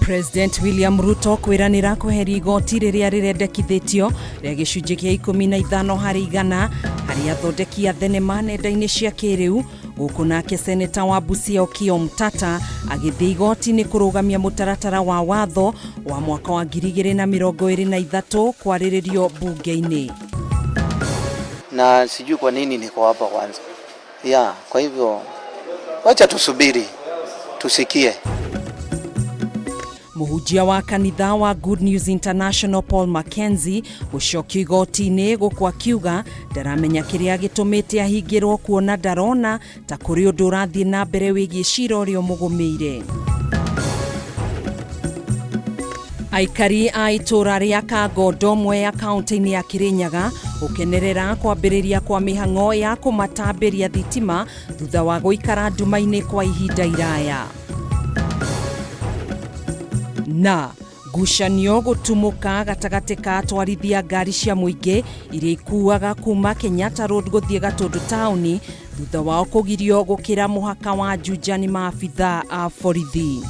President William Ruto kwĩranĩra kweheria igoti rĩrĩa rĩrendekithĩtio rĩa gĩcunjĩ kĩa 15 harĩ igana harĩ athondeki a thenema nenda-inĩ cia kĩrĩu, gũkũ nake seneta wa Busia Okiya Omtatah agĩthiĩ igoti-inĩ kũrũgamia mũtaratara wa watho wa mwaka wa 2023 kwarĩrĩrio mbunge-inĩ. Na sijui kwa nini niko hapa kwanza. Ya, kwa hivyo wacha tusubiri tusikie. Mũhunjia wa kanitha wa Good News International Paul Mackenzie gũcokio igoti-inĩ, gũkũ akiuga ndaramenya kĩrĩa gĩtũmĩte ahingĩrwo, kuona ndarona ta kũrĩ ũndũ ũrathiĩ na mbere wĩgiĩ cira ũrĩa ũmũgũmĩire. Aikari a itũra rĩa Kangondo, Mwea, kaunti-inĩ ya Kirinyaga gũkenerera kwambĩrĩria kwa mĩhang'o ya kũmatambĩria thitima thutha wa gũikara nduma-inĩ kwa ihinda iraya. Na ngucanio gũtumũka gatagatĩ ka atwarithia ngari cia mũingĩ iria ikuaga kuma Kenyatta Road gũthiĩ Gatũndũ taũni thutha wao kũgirio gũkĩra mũhaka wa Juja nĩ maabitha a borithi.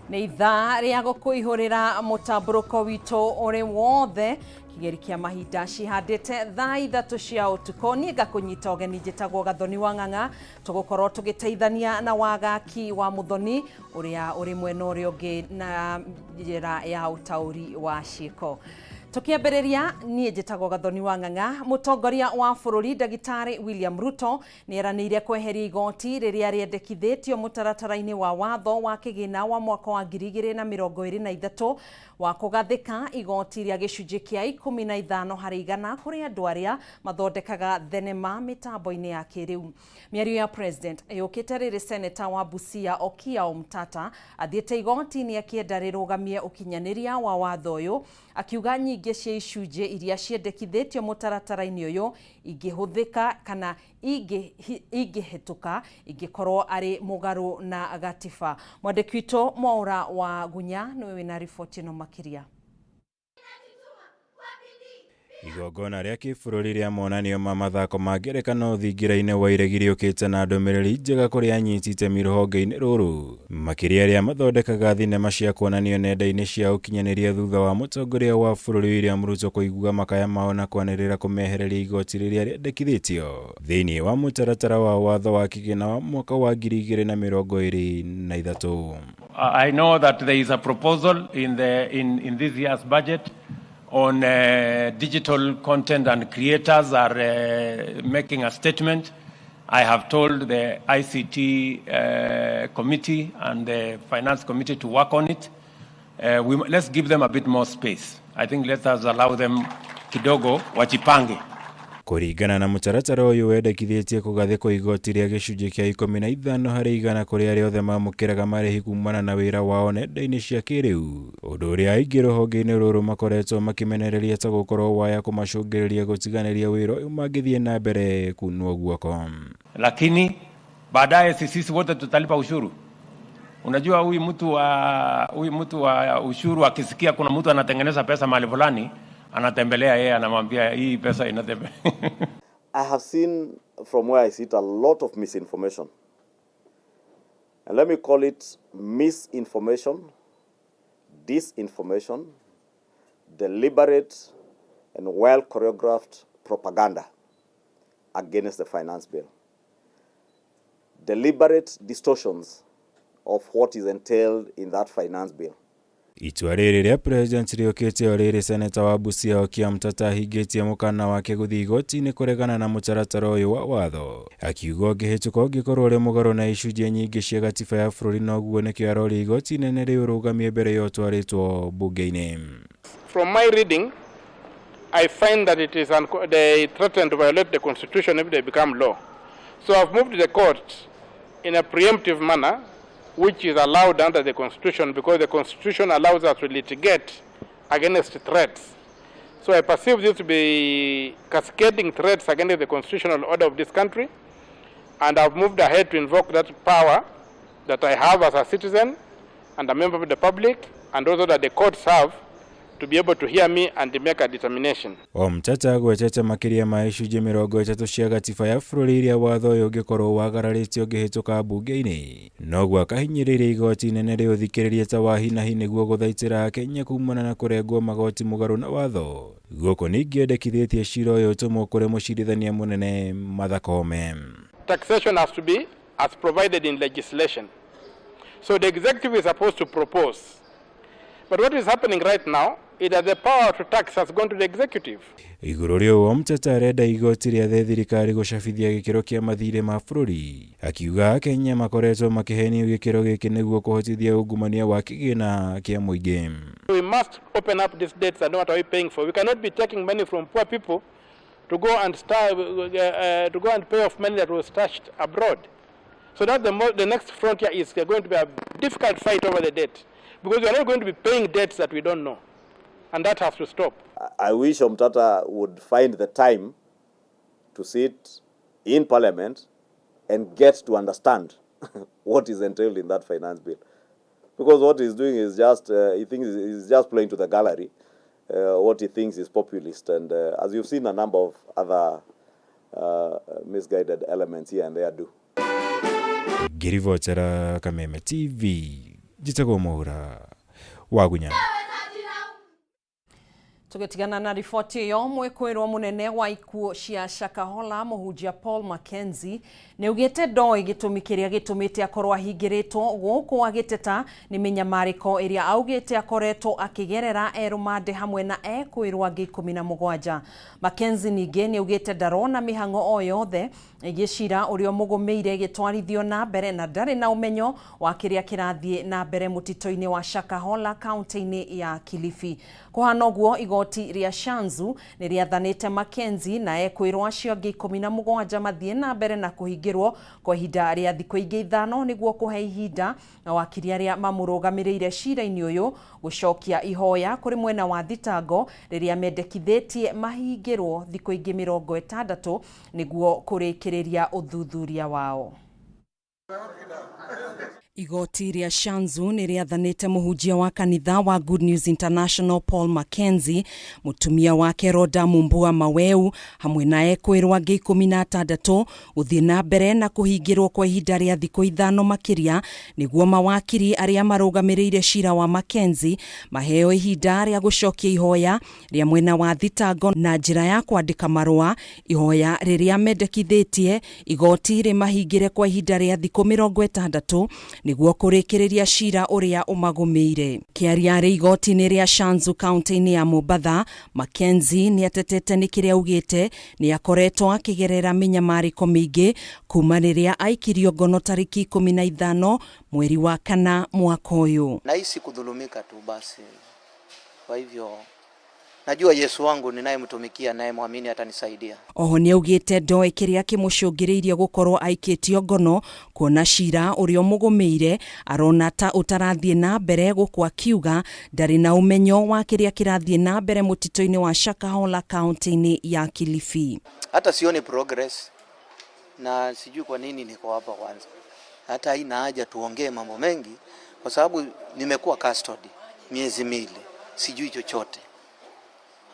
Nĩ ithaa rĩa gũkũihũrĩra mũtambũrũko witũ ũrĩ wothe, kĩgeri kĩa mahinda cihandĩte thaa 3 cia ũtukũ. Niĩ ngakũnyita ũgeni, njĩtagwo Gathoni wa Ng'ang'a. Tũgũkorwo tũgĩteithania na Wagaki wa Mũthoni ũrĩa ũrĩ mwena ũrĩa ũngĩ na njĩra ya ũtaũri wa ciĩko. Tũkĩambĩrĩria, niĩ njĩtagwo Gathoni wa Ng'ang'a. Mũtongoria wa bũrũri Ndagĩtarĩ William Ruto nĩ eranĩire kweheria igoti rĩrĩa rĩendekithĩtio mũtaratara-inĩ wa watho wa kĩgĩna wa mwaka wa 2023 wa kũgathĩka igoti rĩa gĩcunjĩ kĩa 15 harĩ igana kũrĩ andũ arĩa mathondekaga thenema mĩtambo-inĩ ya kĩrĩu. Mĩario ya president yũkĩte rĩrĩ seneta wa Busia Okiya Omtatah athiĩte igoti-inĩ akĩenda rĩrũgamie ũkinyanĩria wa watho ũyũ, akiuga nyingĩ cia icunjĩ iria ciendekithĩtio mũtaratara-inĩ ũyũ ingĩhũthĩka kana ingĩhĩtũka ingĩkorwo arĩ mũgarũ na gatiba. Mwandĩki witũ Mwaũra wa Gunya nĩwe wĩna riboti ĩno makĩria. Igongona rĩa kĩbũrũri rĩa monanio ma mathako ma ngerekano thingira-inĩ wa iregi rĩũkĩte na ndũmĩrĩri njega kũrĩ anyiti itemi rũhonge-inĩ rũrũ, makĩria arĩa mathondekaga thinema cia kuonanio nenda-inĩ cia ũkinyanĩria, thutha wa mũtongoria wa bũrũri William Ruto kũigua makaya mao na kwanĩrĩra kũmehereria igoti rĩrĩa rĩendekithĩtio thĩinĩ wa mũtaratara wa watho wa kĩgĩna wa mwaka wa 2023. I know that there is a proposal in this year's budget on digital content and creators are making a statement. I have told the ICT committee and the finance committee to work on it. Let's give them a bit more space. I think let us allow them kidogo wajipange. Kũringana na mũtaratara ũyũ, wendekithĩtie kũgathĩkwo igoti rĩa gĩcunjĩ kĩa 15 harĩ igana kũrĩ arĩa othe mamũkĩraga marĩhi kumana na wĩra wao nenda-inĩ cia kĩrĩu, ũndũ ũrĩa aingĩ rũhonge-inĩ rũrũ makoretwo makĩmenereria ta gũkorwo waya kũmacũngĩrĩria gũtiganĩria wĩra ũyũ mangĩthiĩ na mbere kunwo guoko. Lakini baadaye sisi wote tutalipa ushuru. Unajua huyu mtu wa ushuru akisikia kuna mtu anatengeneza pesa mahali fulani, anatembelea yeye, anamwambia hii pesa inatembea. I have seen from where I sit a lot of misinformation. And let me call it misinformation, disinformation, deliberate and well choreographed propaganda against the finance bill. Deliberate distortions of what is entailed in that finance bill. Itua rĩrĩ rĩa president rĩũkĩte o rĩrĩ seneta wa Busia Okiya Omtatah ahingĩtie mũkana wake gũthiĩ igoti-inĩ kũregana na mũtaratara ũyũ wa watho, akiuga ũngĩhĩtũka ũngĩkorwo ũrĩ mũgarũ na icunjĩ nyingĩ cia gatiba ya bũrũri, na ũguo nĩkĩo aroria igoti inene rĩũrũgamie mbere ya ũtwarĩtwo mbunge-inĩ. From my reading, I find that it is they threaten to violate the constitution if they become law. So I've moved the court in a preemptive manner, which is allowed under the constitution because the constitution allows us to litigate against threats. So I perceive this to be cascading threats against the constitutional order of this country, and I've moved ahead to invoke that power that I have as a citizen and a member of the public, and also that the courts have to be able to hear me and make a determination. Omtata agwetete makĩria ma icunjĩ 30 cia gatiba ya bũrũri iria watho ũyũ ũngĩkorwo wagararĩtio ũngĩhĩtũka mbunge-inĩ, noguo akahinyĩrĩria igoti inene rĩũthikĩrĩrie ta wa hi na hi nĩguo gũthaitĩra Akenya kumana na kũrengwo magoti mũgarũ na watho. Gũkũ ningĩ endekithĩtie cira ũyũ ũtũmwo kũrĩ mũcirithania mũnene Martha Koome. Taxation has to be as provided in legislation. So the executive is supposed to propose. But what is happening right now is that the power to tax has gone to the executive. Igũrũ rĩa ũguo, Omtata arenda igoti rĩathe thirikari gũcabithia gĩkĩro kĩa mathirĩ ma bũrũri, akiuga Akenya makoretwo makĩhenio gĩkĩro gĩkĩ nĩguo kũhotithia ungumania wa kĩgĩna kĩa mũingĩ. We must open up these debts and know what are we paying for. We cannot be taking money from poor people to go and start, to go and pay off money that was stashed abroad. So that the next frontier is going to be a difficult fight over the debt, because we are not going to be paying debts that we don't know, and that has to stop. I wish Omtata would find the time to sit in Parliament and get to understand what is entailed in that finance bill. Because what he's doing is just, he thinks he's just playing to the gallery, what he thinks is populist. And as you've seen, a number of other misguided elements here and there do. Ngĩribotera Kameme TV, njĩtagwo Mwaura Wagunya. Tũgĩtigana na riboti ĩyo, mwĩkwĩrwo mũnene wa ikuũ cia Shakahola, mũhunjia Paul Mackenzie, nĩ augĩte ndoĩ gĩtũmi kĩrĩa gĩtũmĩte akorwo ahingĩrĩtwo gũkũ, agĩteta nĩ mĩnyamarĩko ĩrĩa augĩte akoretwo akĩgerera e rũmande hamwe na ekwĩrwo angĩ 17. Mackenzie ningĩ nĩ augĩte ndarona mĩhang'o o yothe ĩgiĩ cira ũrĩa ũmũgũmĩire ĩgĩtwarithio na mbere na ndarĩ na ũmenyo wa kĩrĩa kĩrathiĩ na mbere mũtitũ-inĩ wa Shakahola, kaunti-inĩ ya Kilifi. Kũhana ũguo, igoti rĩa Shanzu nĩ rĩathanĩte Mackenzie na ekwĩrwo acio angĩ 17 mathiĩ na mbere na kũhingĩrwo kwa ihinda rĩa thikũ ingĩ 5 nĩguo kũhe ihinda na wakiri arĩa mamũrũgamĩrĩire cira-inĩ ũyũ gũcokia ihoya kũrĩ mwena wa thitango rĩrĩa mendekithĩtie mahingĩrwo thikũ ingĩ 60 nĩguo kũrĩkĩrĩria ũthuthuria wao. Igoti rĩa Shanzu nĩ rĩathanĩte mũhunjia wa kanitha wa Good News International Paul Mackenzie, mũtumia wake Rhoda Mumbua Maweu, hamwe na ekwĩrwo angĩ 16 gũthiĩ na mbere na kũhingĩrwo kwa ihinda rĩa thikũ 5 makĩria nĩguo mawakiri arĩa marũgamĩrĩire cira wa Mackenzie maheo ihinda rĩa gũcokia ihoya rĩa mwena wa thitango na njĩra ya kwandĩka marũa, ihoya rĩrĩa mendekithĩtie igoti rĩmahingĩre kwa ihinda rĩa thikũ 60 nĩguo kũrĩkĩrĩria cira ũrĩa ũmagũmĩire. Kĩaria arĩ igoti-inĩ rĩa Shanzu, kaunti-inĩ ya Mombatha, Mackenzie nĩ atetete nĩ kĩrĩa augĩte nĩ akoretwo akĩgerera mĩnyamarĩko mĩingĩ kuma rĩrĩa aikirio ngono tarĩki 15 mweri wa kana mwaka ũyũ. Nahisi kudhulumika tu basi. Kwa hivyo najua Yesu wangu ninayemtumikia naye mwamini atanisaidia. Oho nĩ augĩte ndoĩ kĩrĩa kĩmũcũngĩrĩirie gũkorwo aikĩtio ngono, kuona cira ũrĩa ũmũgũmĩire arona ta ũtarathiĩ na mbere, gũkũ akiuga ndarĩ na ũmenyo wa kĩrĩa kĩrathiĩ na mbere mũtitũ-inĩ wa Shakahola, kaunti-inĩ ya Kilifi. Hata sioni progress na sijui kwa nini niko hapa kwanza. Hata haina haja tuongee mambo mengi kwa sababu nimekuwa custody miezi 2, sijui chochote,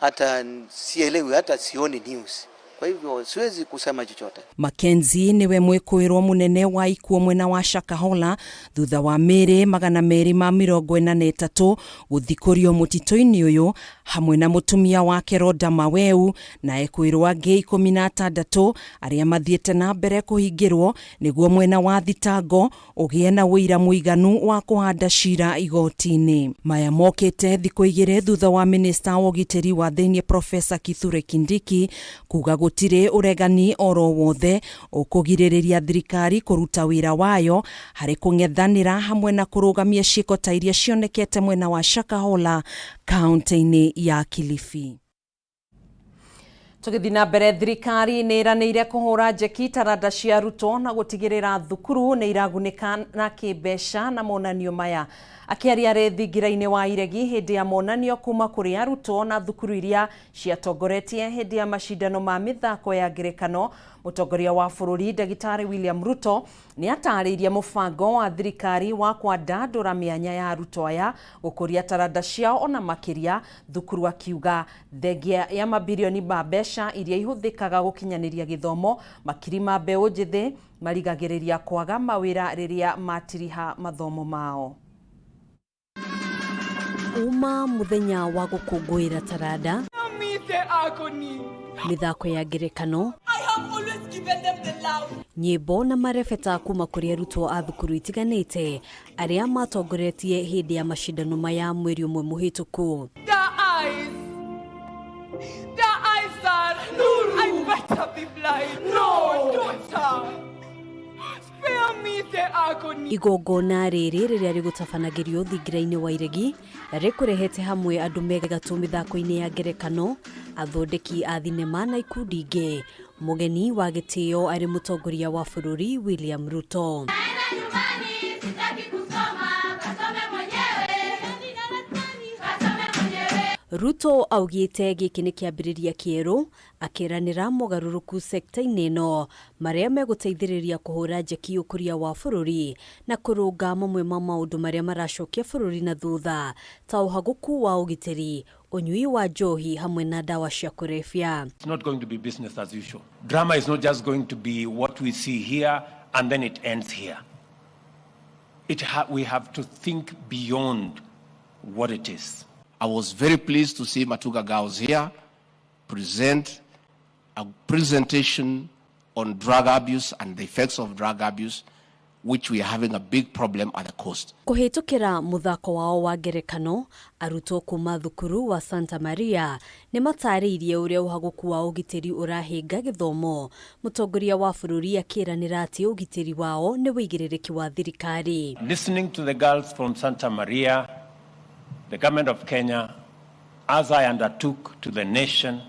hata sielewi, hata sioni news. Kwa hivyo siwezi kusema chochote. Mackenzie niwe mwĩkũĩrwo mũnene wa ikuũ mwena wa Shakahola thutha wa mĩĩrĩ 243 gũthikũrio mũtitũ-inĩ ũyũ hamwe na mũtumia wake Rhoda Maweu na ekwĩrwo angĩ 16 arĩa mathiĩte na mbere kũhingĩrwo nĩguo mwena wa thitango ũgĩe na ũira mũiganu wa kũhanda cira igoti-inĩ. Maya mokĩte thikũ 2 thutha wa minista wa ũgitĩri wa thĩinĩ Profesa Kithure Kindiki kuga gũtirĩ ũregani oro wothe ũkũgirĩrĩria thirikari kũruta wĩra wayo harĩ kũng'ethanĩra hamwe na kũrũgamia ciĩko ta iria cionekete mwena wa Shakahola, kaunti-inĩ ya Kilifi. Tũgĩthiĩ na mbere, thirikari nĩ ĩranĩire kũhũra njeki taranda cia arutwo na gũtigĩrĩra thukuru nĩ iragunĩka na kĩmbeca na monanio maya. Akĩaria arĩ thingira-inĩ wa iregi hĩndĩ ya monanio kuma kũrĩ arutwo na thukuru iria ciatongoretie hĩndĩ ya macindano ma mĩthako ya ngerekano, mũtongoria wa bũrũri Ndagĩtarĩ William Ruto nĩ atarĩirie mũbango wa thirikari wa kwandandũra mĩanya ya arutwo aya gũkũria taranda ciao ona makĩria thukuru, akiuga thengia ya mabirioni ma mbeca iria ihũthĩkaga gũkinyanĩria gĩthomo, makiri ma mbeũ njĩthĩ marigagĩrĩria kwaga mawĩra rĩrĩa matiriha mathomo mao. Uma muthenya wa gũkũngũĩra taranda, mĩthako ya ngerekano, nyĩmbo na marebeta kuma kũrĩ arutwo a thukuru itiganĩte arĩa matongoretie hĩndĩ ya macindano maya mweri ũmwe mũhĩtũku. Their eyes. Their eyes are. I better be blind. No, daughter. Spare me the agony. Igongona rĩrĩ rĩrĩa rĩgũtabanagĩrio thingira-inĩ wa iregi rĩkũrehete hamwe andũ me gatũ mĩthako-inĩ ya ngerekano, athondeki a thinema na ikundi ingĩ. Mũgeni wa gĩtĩo arĩ mũtongoria wa bũrũri William Ruto. Nyumbani sitaki kusoma, kasome mwenyewe, kasome mwenyewe. Ruto augĩte gĩkĩ nĩ kĩambĩrĩria kĩerũ, akĩranĩra mogarũrũku sekta-inĩ ĩno marĩa megũteithĩrĩria kũhũra njeki ũkũria wa bũrũri na kũrũnga mamwe ma maũndũ marĩa maracokia bũrũri na thutha ta ũhagũku wa ũgitĩri, ũnyui wa njohi hamwe na ndawa cia kũrebia. It's not going to be business as usual. Drama is not just going to be what we see here and then it ends here. We have to think beyond what it is. I was very pleased to see Matuga Girls here present a presentation on drug abuse and the effects of drug abuse, which we are having a big problem at the coast. Kũhĩtũkĩra mũthako wao wa ngerekano, arutwo kuma thukuru wa Santa Maria nĩ matarĩirie ũrĩa ũhagũku wa ũgitĩri ũrahĩnga gĩthomo. Mũtongoria wa bũrũri akĩranĩra atĩ ũgitĩri wao nĩ wĩigĩrĩrĩki wa thirikari. Listening to the girls from Santa Maria, the government of Kenya, as I undertook to the nation,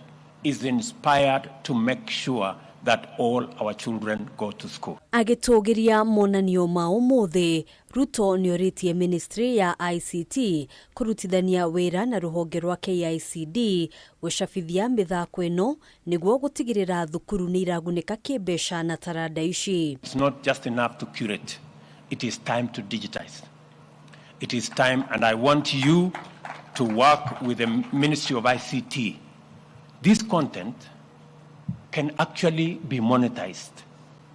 is inspired to make sure that all our children go to school. Agĩtũgĩria monanio ma ũmũthĩ, Ruto nĩorĩtie ministry ya ICT kũrutithania wĩra na rũhonge rwa KICD gũcabithia mĩthako ĩno nĩguo gũtigĩrĩra thukuru nĩ iragunĩka kĩmbeca na taranda ici. It's not just enough to curate. It is time to digitize. It is time, and I want you to work with the Ministry of ICT. This content can actually be monetized,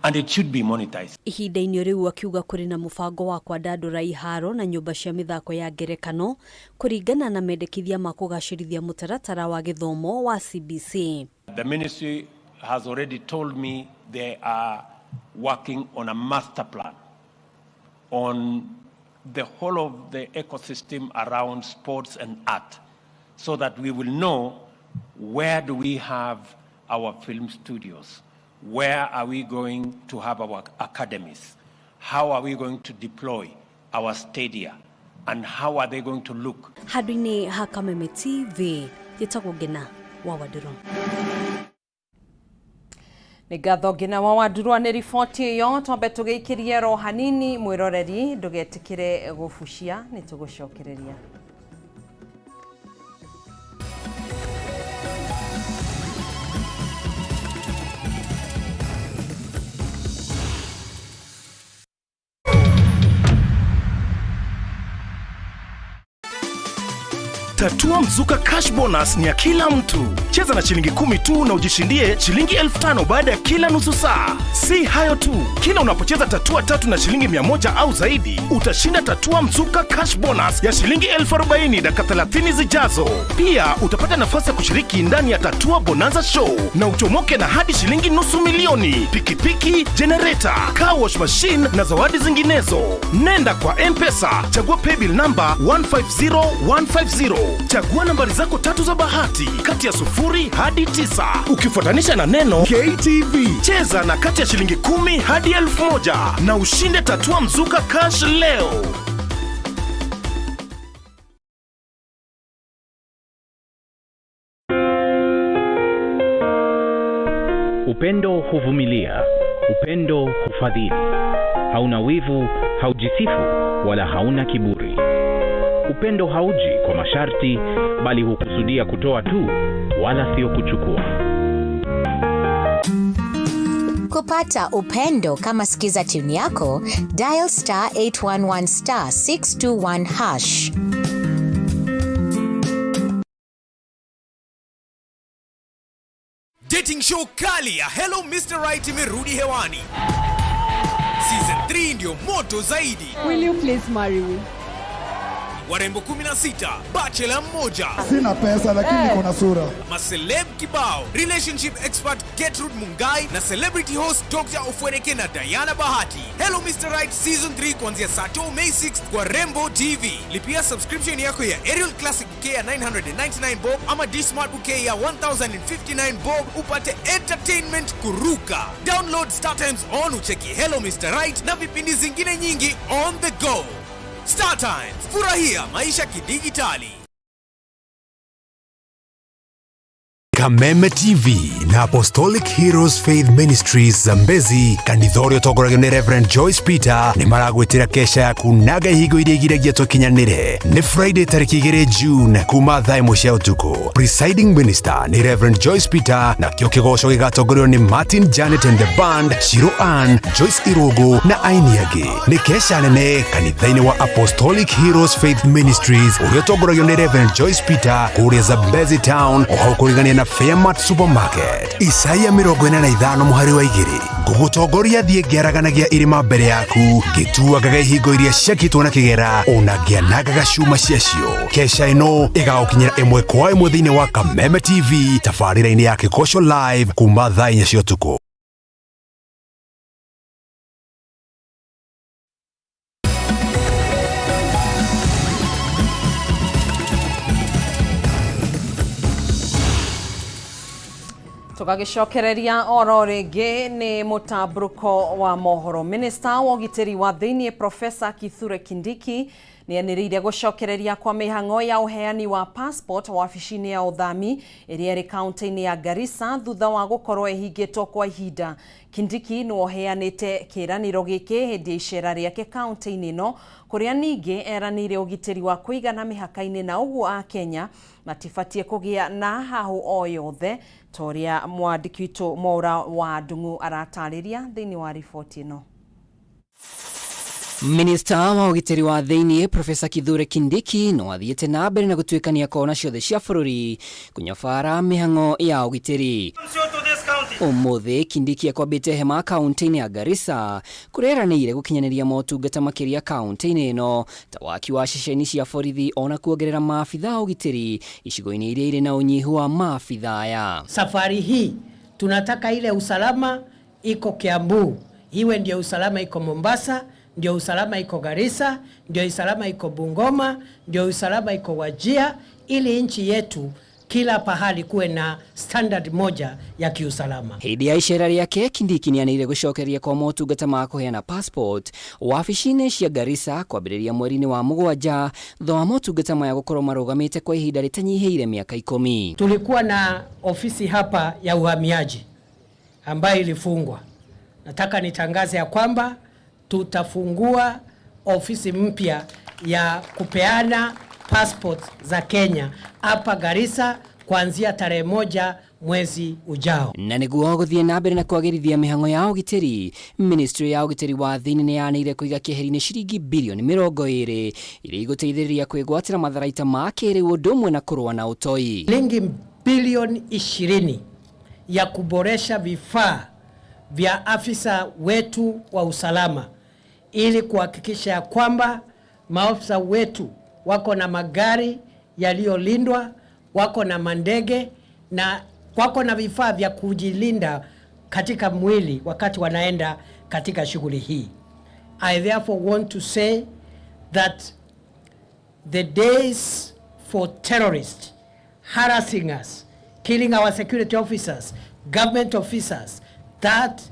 and it should be monetized. Ihinda-inĩ rĩu akiuga kũrĩ na mũbango wa kwandandũra iharo na nyũmba cia mĩthako ya ngerekano kũringana na mendekithia ma kũgacĩrithia mũtaratara wa gĩthomo wa CBC. The ministry has already told me they are working on a master plan on the whole of the ecosystem around sports and art, so that we will know where do we have our film studios, where are we going to have our academies, how are we going to deploy our stadia, and how are they going to look. Handũ-inĩ ha Kameme TV, njĩtagwo Ngena wa Wandũrũ. Nĩ ngatho Ngina wa Wandurwa nĩ riboti ĩyo. Twambe tũgĩikĩrie ro hanini, mwĩroreri ndũgetĩkĩre gũbucia, nĩ tũgũcokereria. Tatua Mzuka Cash Bonus ni ya kila mtu. Cheza na shilingi 10 tu na ujishindie shilingi 5,000 baada ya kila nusu saa. Si hayo tu, kila unapocheza tatua tatu na shilingi 100 au zaidi, utashinda Tatua Mzuka Cash Bonus ya shilingi 40,000 dakika 30 zijazo. Pia utapata nafasi ya kushiriki ndani ya Tatua Bonanza Show na uchomoke na hadi shilingi 500,000, pikipiki, generator, car wash machine na zawadi zinginezo. Nenda kwa M-Pesa, chagua paybill number 150150. Chagua nambari zako tatu za bahati kati ya 0 hadi 9 ukifuatanisha na neno KTV. Cheza na kati ya shilingi 10 hadi 1,000 na ushinde Tatua Mzuka Cash leo. Upendo huvumilia, upendo hufadhili, hauna wivu, haujisifu wala hauna kiburi. Upendo hauji kwa masharti, bali hukusudia kutoa tu, wala sio kuchukua. Kupata upendo kama skiza tune yako, dial star 811 star 621 hash. Dating show kali ya Hello Mr. Right imerudi hewani. Season 3 ndio moto zaidi. Will you please marry me? Warembo 16, bachelor mmoja, Sina pesa lakini niko na sura. Maceleb kibao, relationship expert Gertrude Mungai na celebrity host Dr. Ofweneke na Diana Bahati. Hello Mr. Right Season 3 kuanzia Sato May 6 kwa Rembo TV. Lipia subscription yako ya Aerial Classic Bouquet ya 999 bob ama D-Smart Bouquet ya 1059 bob upate entertainment kuruka. Download Star Times on ucheki Hello Mr. Right na vipindi zingine nyingi on the go. Star Times, furahia maisha kidijitali. Kameme TV na Apostolic Heroes Faith Ministries Zambezi, kanitha ũrĩa ũtongoragio nĩ Reverend Joyce Peter, nĩ maragwĩtĩra kesha ya kunaga ihingo iria igiragia tũkinyanĩre. Nĩ Friday tarĩki 2 June kuma thaa 1 cia ũtukũ. Presiding minister nĩ Reverend Joyce Peter, nakĩo kĩgoco gĩgatongorio nĩ Martin Janet and the band, Shiro Ann, Joyce Irũngũ na aini angĩ. Nĩ kesha nene kanitha-inĩ wa Apostolic Heroes Faith Ministries ũrĩa ũtongoragio nĩ Reverend Joyce Peter kũrĩa Zambezi Town, o hau kũrigania na Fairmart Supermarket. Isaia 45 mũhari wa 2, ngũgũtongoria thiĩ ngĩaraganagia irĩma mbere yaku, ngĩtuangaga ihingo iria ciakĩtwo na kĩgera, ona ngĩanangaga cuma ciacio. Kesha ĩno ĩgagũkinyĩra ĩmwe kwa ĩmwe thĩinĩ wa Kameme TV tabarĩra-inĩ ya Kĩgoco Live kuma thaa 4 cia ũtukũ. Tũgagĩcokereria oro rĩngĩ nĩ mũtambũrũko wa mohoro. Minista wa ũgitĩri wa thĩinĩ Profesa Kithure Kindiki nĩanĩrĩire gũcokereria kwa mĩhang'o ya ũheani wa passport wabici-inĩ ya ũthami ĩrĩa ĩrĩ kaunti-inĩ ya Garissa thutha wa gũkorwo ĩhingĩtwo kwa ihinda. Kindiki nĩwe ũheanĩte kĩĩranĩro gĩkĩ hĩndĩ ya icera rĩake kaunti-inĩ ĩno, kũrĩa ningĩ eranĩire ũgitĩri wa kũigana mĩhaka-inĩ na ũguo Akenya matibatiĩ kũgĩa na hahũ o yothe, ta ũrĩa mwandĩki witũ Mwaura wa Ndung'u aratarĩria thĩinĩ wa riboti ĩno. Minista wa ũgitĩri wa thĩinĩ Profesa Kithure Kindiki no athiĩte na mbere na gũtuĩkania kona ciothe cia bũrũri kũnyabara mĩhang'o ya ũgitĩri. Ũmũthĩ Kindiki akwambĩte hema kaunti-inĩ ya Garissa, kũrĩa eranĩire gũkinyanĩria motungata makĩria kaunti-inĩ ĩno, ta waki wa ceceni cia borithi ona kuongerera maabitha a ũgitĩri icigo-inĩ iria irĩ na ũnyihu wa maabitha aya. Safari hii tunataka ile usalama iko Kiambu iwe ndio usalama iko Mombasa, ndio usalama iko Garissa, ndio usalama iko Bungoma, ndio usalama iko Wajir, ili nchi yetu kila pahali kuwe na standard moja ya kiusalama. Hĩndĩ ya icera rĩake, Kindiki nĩanĩrĩire gũcokereria kwa motungata ma kũheana passport wabici-inĩ cia Garissa kwambĩrĩria mweri-inĩ wa 7, thutha wa motungata maya gũkorwo marũgamĩte kwa ihinda rĩtanyihĩire mĩaka 10. Tulikuwa na ofisi hapa ya uhamiaji ambayo ilifungwa. Nataka nitangaze ya kwamba tutafungua ofisi mpya ya kupeana passport za Kenya hapa Garissa kuanzia tarehe 1 mwezi ujao. Na nĩguo gũthiĩ na mbere na kwagĩrithia mĩhang'o ya ũgitĩri, ministry ya ũgitĩri wa thĩinĩ nĩ yanĩire kũiga kĩeheri-inĩ ciringi bilioni 20 iria igũteithĩrĩria kwĩgwatĩra matharaita ma kĩrĩu ũndũ ũmwe na kũrũa na ũtoi. Shilingi bilioni 20 ya kuboresha vifaa vya afisa wetu wa usalama ili kuhakikisha ya kwamba maafisa wetu wako na magari yaliyolindwa, wako na mandege na wako na vifaa vya kujilinda katika mwili wakati wanaenda katika shughuli hii. I therefore want to say that the days for terrorists harassing us, killing our security officers, government officers, that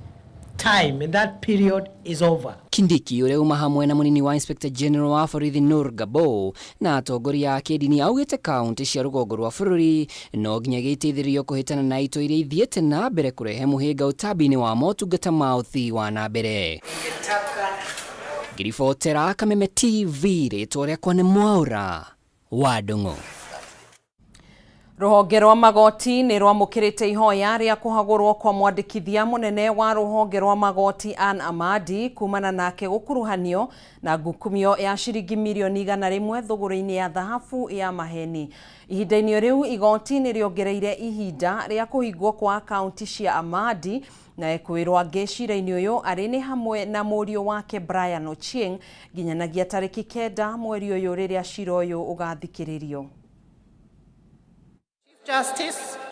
time and that period is over. Kindiki ũrĩa uma hamwe na mũnini wa Inspector General wa borithi Nur Gabo na atongoria a kĩndini augĩte kaunti cia rũgongo rwa bũrũri no nginya gĩteithĩrĩrio kũhĩtana na itũ iria ithiĩte na mbere kũrehe mũhĩnga ũtambi-inĩ wa motungata ma ũthii wa na mbere. Ngĩribotera Kameme TV rĩtwa rĩakwa nĩ Mwaũra wa Ndung'u. Rũhonge rwa magoti nĩ rwamũkĩrĩte ihoya rĩa kũhagũrwo kwa mwandĩkithia mũnene wa rũhonge rwa magoti Ann Amadi kumana nake gũkuruhanio na ngukumio ya ciringi mirioni 100 thũgũrĩ-inĩ ya thahabu ya maheni. Ihinda-inĩ rĩu igoti nĩ rĩongereire ihinda rĩa kũhingwo kwa akaunti cia Amadi na ekwĩrwo angĩ cira-inĩ ũyũ arĩ nĩ hamwe na mũriũ wake Brian Ochieng nginyanagia tarĩki 9 mweri ũyũ rĩrĩa cira ũyũ ũgathikĩrĩrio.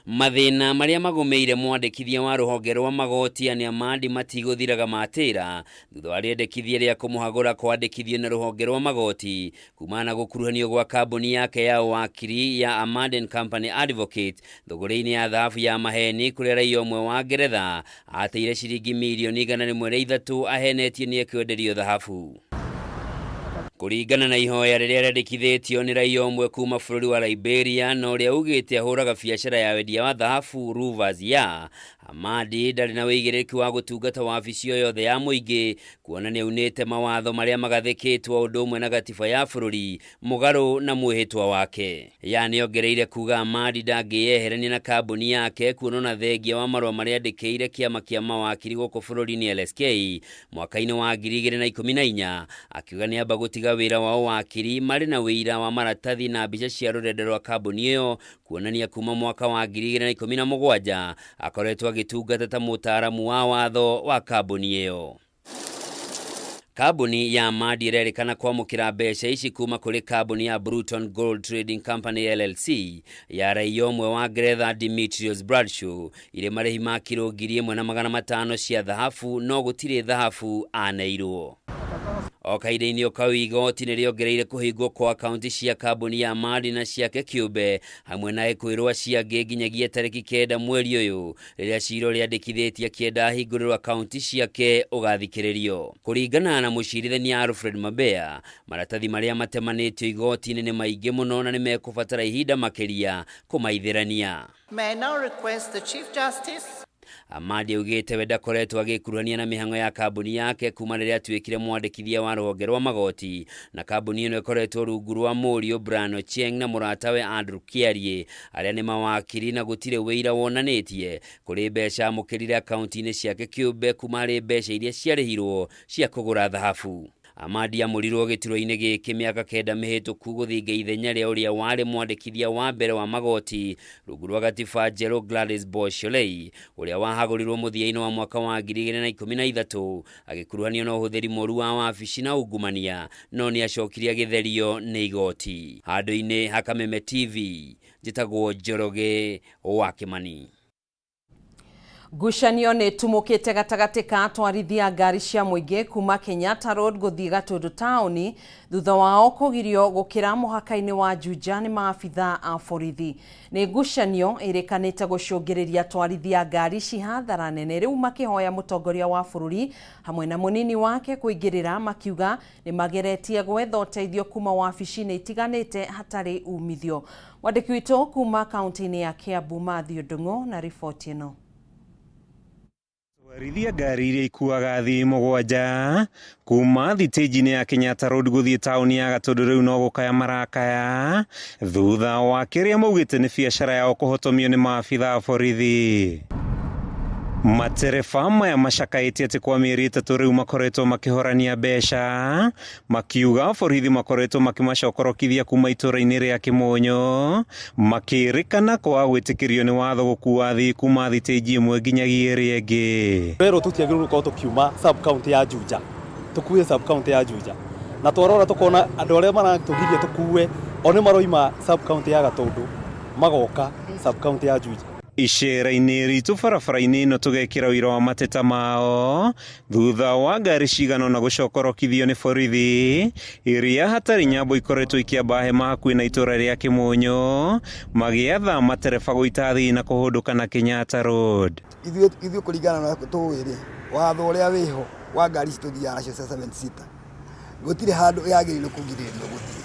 Mathĩna marĩa magũmĩire mwandĩkithia wa rũhonge rwa magoti Anne Amadi matigũthiraga matĩra thutha wa rĩendekithia rĩa kũmũhagũra kwandĩkithio na rũhonge rwa magoti kumana na gũkuruhanio gwa kambuni yake ya ũwakiri ya Amadi and Company Advocate thũgũrĩ-inĩ ya thahabu ya maheni kũrĩa raia ũmwe wa Ngeretha ateire ciringi mirioni 103 ahenetio nĩ ekwenderio thahabu. Kũringana na ihoya rĩrĩa rĩandĩkithĩtio nĩ raia ũmwe kuma bũrũri wa Liberia na ũrĩa ugĩte ahũraga biacara ya wendia wa thahabu Ruvers ya Amadi ndarĩ na wĩigĩrĩrĩki wa gũtungata wabici o yothe ya mũingĩ kuona nĩ aunĩte mawatho marĩa magathĩkĩtwo ũndũ ũmwe na gatiba ya bũrũri mũgarũ na mwĩhĩtwa wake. Ya nĩongereire kuga Amadi ndangĩyeherania na kambuni yake kuona ona thengia wa marũa marĩa andĩkĩire kĩama kĩa mawakiri gũkũ bũrũri-inĩ LSK mwaka-inĩ wa 2014 akiuga nĩamba gũtiga wĩra wa ũwakiri marĩ na wĩira wa maratathi na mbica cia rũrenda rwa kambuni ĩyo kuonania kuma mwaka wa 2017 akoretwo agĩtungata ta mũtaaramu wa watho wa kambuni ĩyo. Kambuni ya Amadi ĩrerĩkana kwamũkĩra mbeca ici kuma kũrĩ kambuni ya Bruton Gold Trading Company LLC ya raia ũmwe wa Ngeretha Demetrius Bradshaw irĩ marĩhi ma kiro 1500 cia thahabu no gũtirĩ thahabu aneirwo. O kahinda-inĩ o kau igoti nĩ rĩongereire kũhingwo kwa akaunti cia kambuni ya Amadi na ciake kĩũmbe hamwe na ekwĩrwo acio angĩ nginyagia tarĩki 9 mweri ũyũ rĩrĩa cira ũrĩa andĩkithĩtie akĩenda ahingũrĩrwo akaunti ciake ũgathikĩrĩrio. Kũringana na mũcirithania Alfred Mabea, maratathi marĩa matemanĩtio igoti-inĩ nĩ maingĩ mũno na nĩ mekũbatara ihinda makĩria kũmaithĩrania. May I now request the Chief Justice Amadi augĩte we ndakoretwo agĩkuruhania na mĩhang'o ya kambuni yake kuma rĩrĩa atuĩkire mwandĩkithia wa rũhonge rwa magoti na kambuni ĩno ĩkoretwo rungu rwa mũriũ Brian Ochieng na mũratawe Andrew Kiarie arĩa nĩ mawakiri na gũtirĩ wĩira wonanĩtie kũrĩ mbeca amũkĩrire akaunti-inĩ ciake kĩũmbe kuma harĩ mbeca iria ciarĩhirwo cia kũgũra thahabu. Amadi amũrirwo gĩturwa-inĩ gĩkĩ mĩaka 9 mĩhĩtũku gũthinga ithenya rĩa ũrĩa warĩ mwandĩkithia wa mbere wa magoti rungu rwa gatiba njerũ Gladys Boy-Sholei ũrĩa wahagũrirwo mũthia-inĩ wa mwaka wa 2013 agĩkuruhanio na ũhũthĩri mũru wa wabici na ungumania no nĩ acokire agĩtherio nĩ igoti. Handũ-inĩ ha Kameme TV njĩtagwo Njoroge wa Kĩmani. Ngucanio nĩ tumũkĩte gatagatĩ ka atwarithia ngari cia mũingĩ kuma Kenyatta Road gũthiĩ Gatũndũ taũni thutha wao kũgirio gũkĩra mũhaka-inĩ wa Juja nĩ maabitha a borithi. Nĩ ngucanio ĩrĩkanĩte gũcũngĩrĩria atwarithia ngari ici hathara nene rĩu makĩhoya mũtongoria wa bũrũri hamwe na mũnini wake kũingĩrĩra makiuga nĩ mageretie gwetha ũteithio kuma wabici-inĩ itiganĩte hatarĩ umithio. Mwandĩki witũ kuma kaunti-inĩ ya Kiambu Mathew Ndung'u na riboti ĩno. Twarithia ngari iria ikuaga athii 7 kuma thitĩnji-inĩ ya Kenyatta Road gũthiĩ taũni ya Gatũndũ rĩu no gũkaya marakaya thutha wa kĩrĩa maugĩte nĩ biacara yao kũhotomio nĩ maabitha a borithi. Matereba maya macakaĩte atĩ kwa mĩeri 3 rĩu makoretwo makĩhorania mbeca makiuga borithi makoretwo makĩmacokorokithia kuma itũra-inĩ rĩa Kĩmũnyũ makĩrĩkana kwaga gwĩtĩkĩrio nĩ watho gũkua athii kuma thitĩnji ĩmwe nginyagia ĩrĩa ĩngĩ. Werũ tũtiagĩrĩirwo gũkorwo tũkiuma sub county ya Juja tũkue sub county ya Juja na twarora tũkona andũ arĩa maratũgiria tũkue o nĩ maroima sub county ya Gatũndũ magoka sub county ya Juja. Icera-inĩ ritũ barabara-inĩ ĩno tũgekĩra ũira wa mateta mao thutha wa ngari cigana ũna gũcokorokithio nĩ borithi iria hatarĩ nyambo ikoretwo ikĩamba hema hakuhĩ na itũra rĩa Kĩmũnyũ magĩatha matereba gũita athii na kũhũndũka na Kenyatta Road. Ithuĩ kũringana na tũĩ rĩ, watho ũrĩa wĩho wa ngari ici tũthiaga nacio cia seven seater, gũtirĩ handũ yagĩrĩirwo kũgirĩrĩrio gũthiĩ,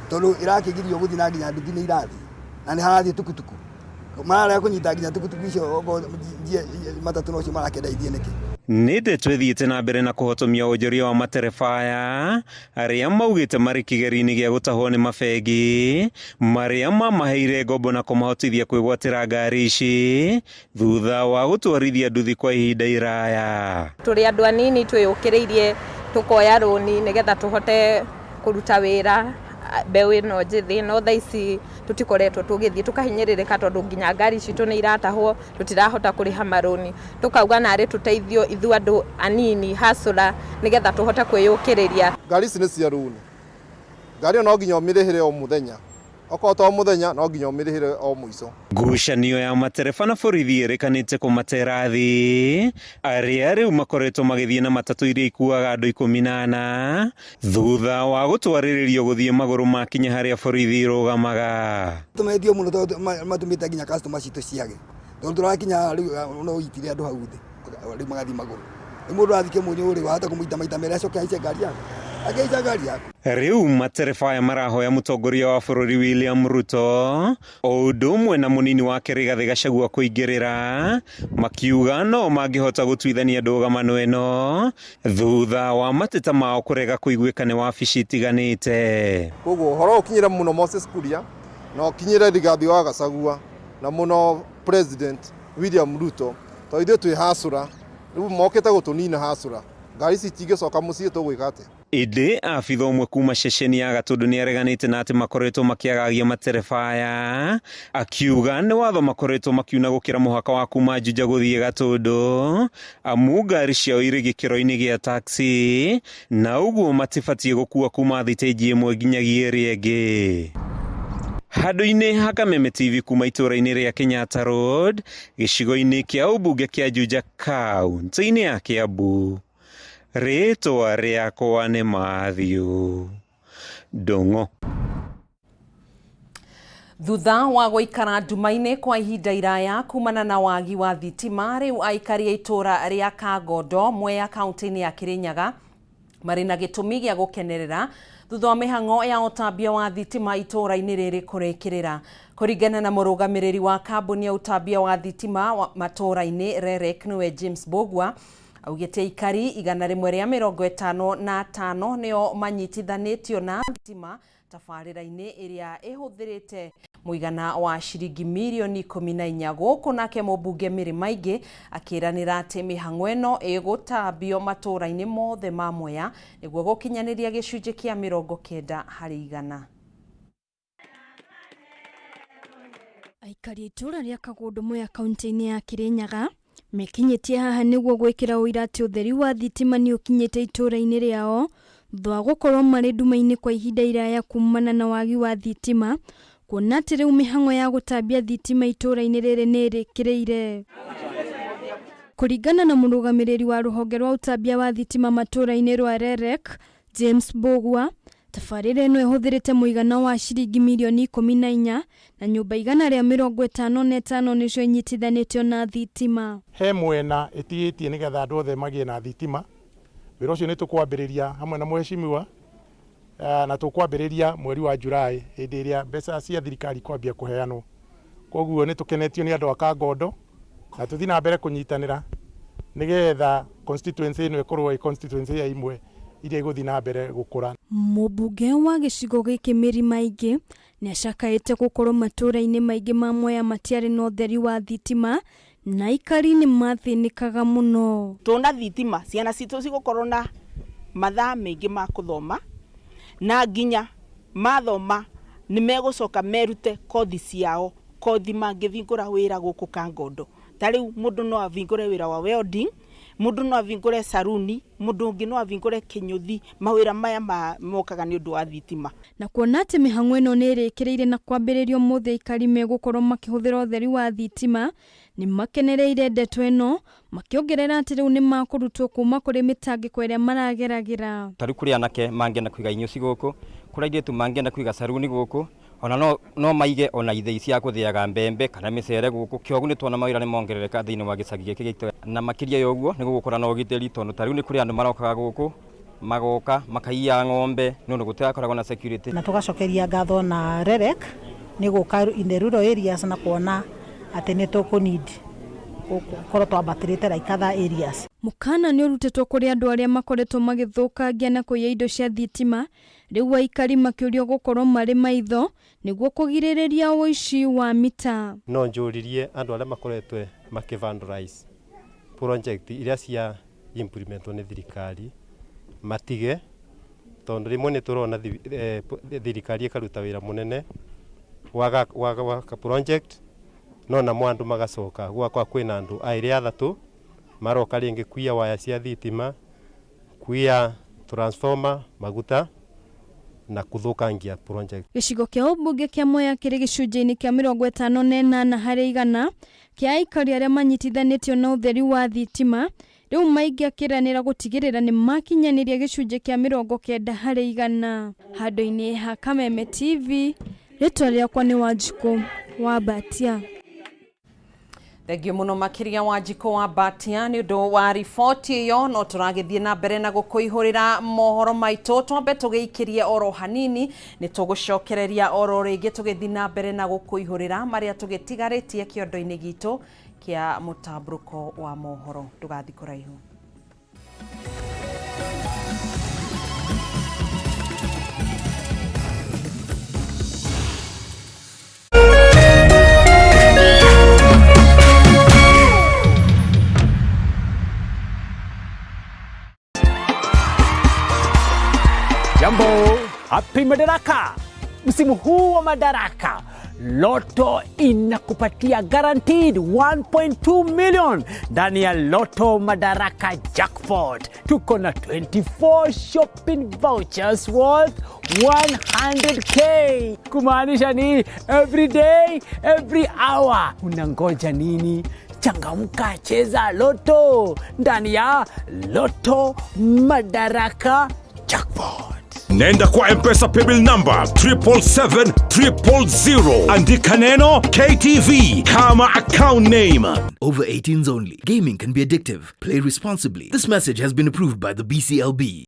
tondũ ĩrakĩgirio gũthiĩ na nginya nduthi nĩ irathiĩ na nĩ harathiĩ tukutuku, mararega kũnyita nginya tukutuku icio okorwo matatũ nocio marakĩenda ithiĩ nĩkĩ? Nĩ ndeto ĩthiĩte na mbere na kũhotomia wonjoria wa matereba aya arĩa maugĩte marĩ kĩgerio-inĩ gĩa gũtahwo nĩ mabengi marĩa mamaheire ngombo na kũmahotithia kwĩgwatĩra ngari ici thutha wa gũtwarithia nduthi kwa ihinda iraya. Tũrĩ andũ anini twĩyũkĩrĩirie tũkoya rũni nĩgetha tũhote kũruta wĩra mbeũ ĩno njĩthĩ, no thaa ici tũtikoretwo tũgĩthiĩ, tũkahinyĩrĩrĩka tondũ nginya ngari citũ nĩ iratahwo, tũtirahota kũrĩha marũni. Tũkauga narĩ tũteithio ithuĩ andũ anini hustler nĩgetha tũhote kwĩyũkĩrĩria. Ngari ici nĩ cia rũni, ngari ĩyo no nginya ũmĩrĩhĩre o mũthenya, okorwo to mũthenya no nginya ũmĩrĩhĩre o mũico. Ngucanio ya matereba na borithi ĩrĩkanĩte kũmatera thĩ arĩa rĩu makoretwo magĩthiĩ na matatũ iria ikuaga andũ 14 thutha wa gũtwarĩrĩrio gũthiĩ magũrũ makinya harĩa borithi irũgamaga. Tũmetio mũno tondũ matũmĩte nginya customer citũ ciage, tondũ tũrakinya rĩu no ũitire andũ hau thĩ rĩu magathiĩ magũrũ. Rĩu mũndũ athiĩ kĩmũnyũ rĩ, wahota kũmũita maita merĩ acoke ahaice ngari yaku, akĩhaica ngari yaku. Rĩu matereba aya marahoya mũtongoria wa bũrũri William Ruto o ũndũ ũmwe na mũnini wake Rigathĩ Gachagua kũingĩrĩra, makiuga no mangĩhota gũtuithania ndũgamano ĩno thutha wa mateta mao kũrega kũiguĩka nĩ wabici itiganĩte. Koguo ũhoro ũkinyĩre mũno Moses Kuria na ũkinyĩre Rigathĩ wa Gachagua na mũno President William Ruto, tondũ ithuĩ twĩ hacũra, rĩu mokĩte gũtũnina hacũra, ngari ici itingĩcoka mũciĩ tũgwĩka atĩa? Ĩndĩ abitha ũmwe kuma ceceni ya Gatũndũ nĩ areganĩte na atĩ makoretwo makĩagagia matereba aya, akiuga nĩ watho makoretwo makiuna gũkĩra mũhaka wa kuma Juja gũthiĩ Gatũndũ, amu ngari ciao irĩ gĩkĩro-inĩ gĩa taxi na ũguo matibatiĩ gũkua kuma thitĩnji ĩmwe nginyagia ĩrĩa ĩngĩ. Handũ-inĩ ha Kameme TV kuma itũũra-inĩ rĩa Kenyatta Road, gĩcigo-inĩ kĩa ũmbunge kĩa Juja kaunti-inĩ ya Kiambu, rĩtwa rĩakwa nĩ Matthew Ndung'u. Thutha wa gũikara nduma-inĩ kwa ihinda iraya kumana na wagi wa thitima, rĩu aikari a itũũra rĩa Kangondo, Mwea kaunti-inĩ ya Kirinyaga marĩ na gĩtũmi gĩa gũkenerera thutha wa mĩhang'o ya ũtambia wa thitima itũũra-inĩ rĩrĩ kũrĩkĩrĩra. Kũringana na mũrũgamĩrĩri wa kambuni ya ũtambia wa thitima matũũra-inĩ REREC nĩwe James Mbũgua, augĩte aikari 155 nĩo manyitithanĩtio na thitima tabarĩra-inĩ ĩrĩa ĩhũthĩrĩte mũigana wa ciringi mirioni 14. Gũkũ nake mũmbunge Mary Maingĩ akĩranĩra atĩ mĩhang'o ĩno ĩgũtambio matũũra-inĩ mothe ma Mwea nĩguo gũkinyanĩria gĩcunjĩ kĩa 90%. Aikari a itũũra rĩa Kagũndũ Mwea kaunti-inĩ ya Kirinyaga mekinyĩtie haha nĩguo gwĩkĩra ũira atĩ ũtheri wa thitima nĩ ũkinyĩte itũũra-inĩ rĩao thutha wa gũkorwo marĩ nduma-inĩ kwa ihinda iraya kumana na wagi wa thitima, kuona atĩ rĩu mĩhang'o ya gũtambia thitima itũũra-inĩ rĩrĩ nĩ ĩrĩkĩrĩire. Kũringana na mũrũgamĩrĩri wa rũhonge rwa ũtambia wa thitima matũũra-inĩ rwa REREC, James Mbũgua, tabarĩra ĩno ĩhũthĩrĩte mũigana wa ciringi mirioni 14 na nyũmba 155 nĩcio inyitithanĩtio na thitima. He mwena ĩtigĩtie nĩgetha andũ othe magĩe na thitima. Wĩra ũcio nĩ tũkwambĩrĩria hamwe na mheshimiwa, na tũkwambĩrĩria mweri wa Julai hĩndĩ ĩrĩa mbeca cia thirikari kwambia kũheanwo. Koguo nĩ tũkenetio nĩ andũ a Kangondo na tũthiĩ na mbere kũnyitanĩra nĩgetha constituency ĩno ĩkorwo ĩ constituency ya imwe iria igũthiĩ na mbere gũkũra. Mũmbunge wa gĩcigo gĩkĩ Mary Maingĩ nĩ acakaĩte gũkorwo matũũra-inĩ maingĩ ma Mwea matiarĩ na ũtheri wa thitima na aikari nĩ mathĩnĩkaga mũno. Tuna thitima ciana citũ cigũkorwo na mathaa maingĩ ma kũthoma na nginya mathoma nĩ megũcoka merute kothi ciao, kothi mangĩvingũra wĩra gũkũ Kangondo. Ta rĩu mũndũ no avingũre wĩra wa welding, mũndũ no avingũre saruni, mũndũ ũngĩ no avingũre kĩnyũthi, mawĩra maya mokaga nĩ ũndũ wa thitima. Na kuona atĩ mĩhang'o ĩno nĩ ĩrĩkĩrĩire na kwambĩrĩrio ũmũthĩ aikari megũkorwo makĩhũthĩra ũtheri wa thitima, nĩ makenereire ndeto ĩno makĩongerera atĩ rĩu nĩ makũrutwo kuma kũrĩ mĩtangĩko ĩrĩa marageragĩra. Ta rĩu kũrĩ anake mangĩenda kũiga inyuci gũkũ, kũrĩ airĩtu mangĩenda kũiga saruni gũkũ, Ona no, no maige ona ithĩi cia gũthĩaga mbembe kana mĩcere gũkũ. Kĩoguo nĩ tuona mawĩra nĩ mongerereka thĩinĩ wa gĩcagi gĩkĩ gitũ, na makĩria ya ũguo nĩ gũgũkorwo na ũgitĩri, tondũ ta rĩu nĩ kũrĩ andũ marokaga gũkũ magoka makaiya ng'ombe nĩ ũndũ gũtirakoragwo na security. Na tũgacokeria ngatho na REREC nĩ gũka in the rural areas na kuona atĩ nĩ tũkũ need gũkorwo twambatĩrĩte like other areas. Mũkana nĩ ũrutĩtwo kũrĩ andũ arĩa makoretwo magĩthũkangia na kũiya indo cia thitima, rĩu aikari makĩũrio gũkorwo marĩ maitho nĩguo kũgirĩrĩria ũici wa mita. No njũririe andũ arĩa makoretwe makĩ vandalize project iria cia implementwo nĩ thirikari matige, tondũ rĩmwe nĩ tũrona thirikari ĩkaruta wĩra mũnene wa project, no namo andũ magacoka gwakwa kwĩna andũ aĩrĩ athatũ maroka rĩngĩ kuiya waya cia thitima, kuiya transformer maguta na kũthũkangia project. Gĩcigo kĩa ũmbunge kĩa Mwea kĩrĩ gĩcunjĩ-inĩ kĩa 58% kĩa aikari arĩa manyitithanĩtio na ũtheri wa thitima, rĩu maingĩakĩranĩra gũtigĩrĩra nĩ makinyanĩria gĩcunjĩ kĩa 90%. Handũ-inĩ ha Kameme TV, rĩtwa rĩakwa nĩ Wanjikũ wa Mbatia. Thengio muno makiria Wanjikũ wa Mbatia nĩ ũndũ wa riboti ĩyo. No tũragĩthiĩ na mbere na gũkũihũrĩra mohoro maitũ, twambe tũgĩikĩrie oro hanini, nĩ tũgũcokereria oro rĩngĩ tũgĩthiĩ na mbere na gũkũihũrĩra marĩa tũgĩtigarĩtie kĩondo-inĩ gitũ kĩa mũtambũrũko wa mohoro. Ndũgathiĩ kũraihu. Jambo, happy Madaraka! Msimu huu wa Madaraka, Lotto inakupatia guaranteed 1.2 million ndani ya Lotto Madaraka Jackpot. Tuko na 24 shopping vouchers worth 100K, kumaanisha ni every day every hour. Unangoja nini? Changamka, cheza Lotto ndani ya Lotto Madaraka Jackpot. Nenda kwa M-Pesa paybill number 777 000, andika neno KTV kama account name. Over 18s only. Gaming can be addictive. Play responsibly. This message has been approved by the BCLB.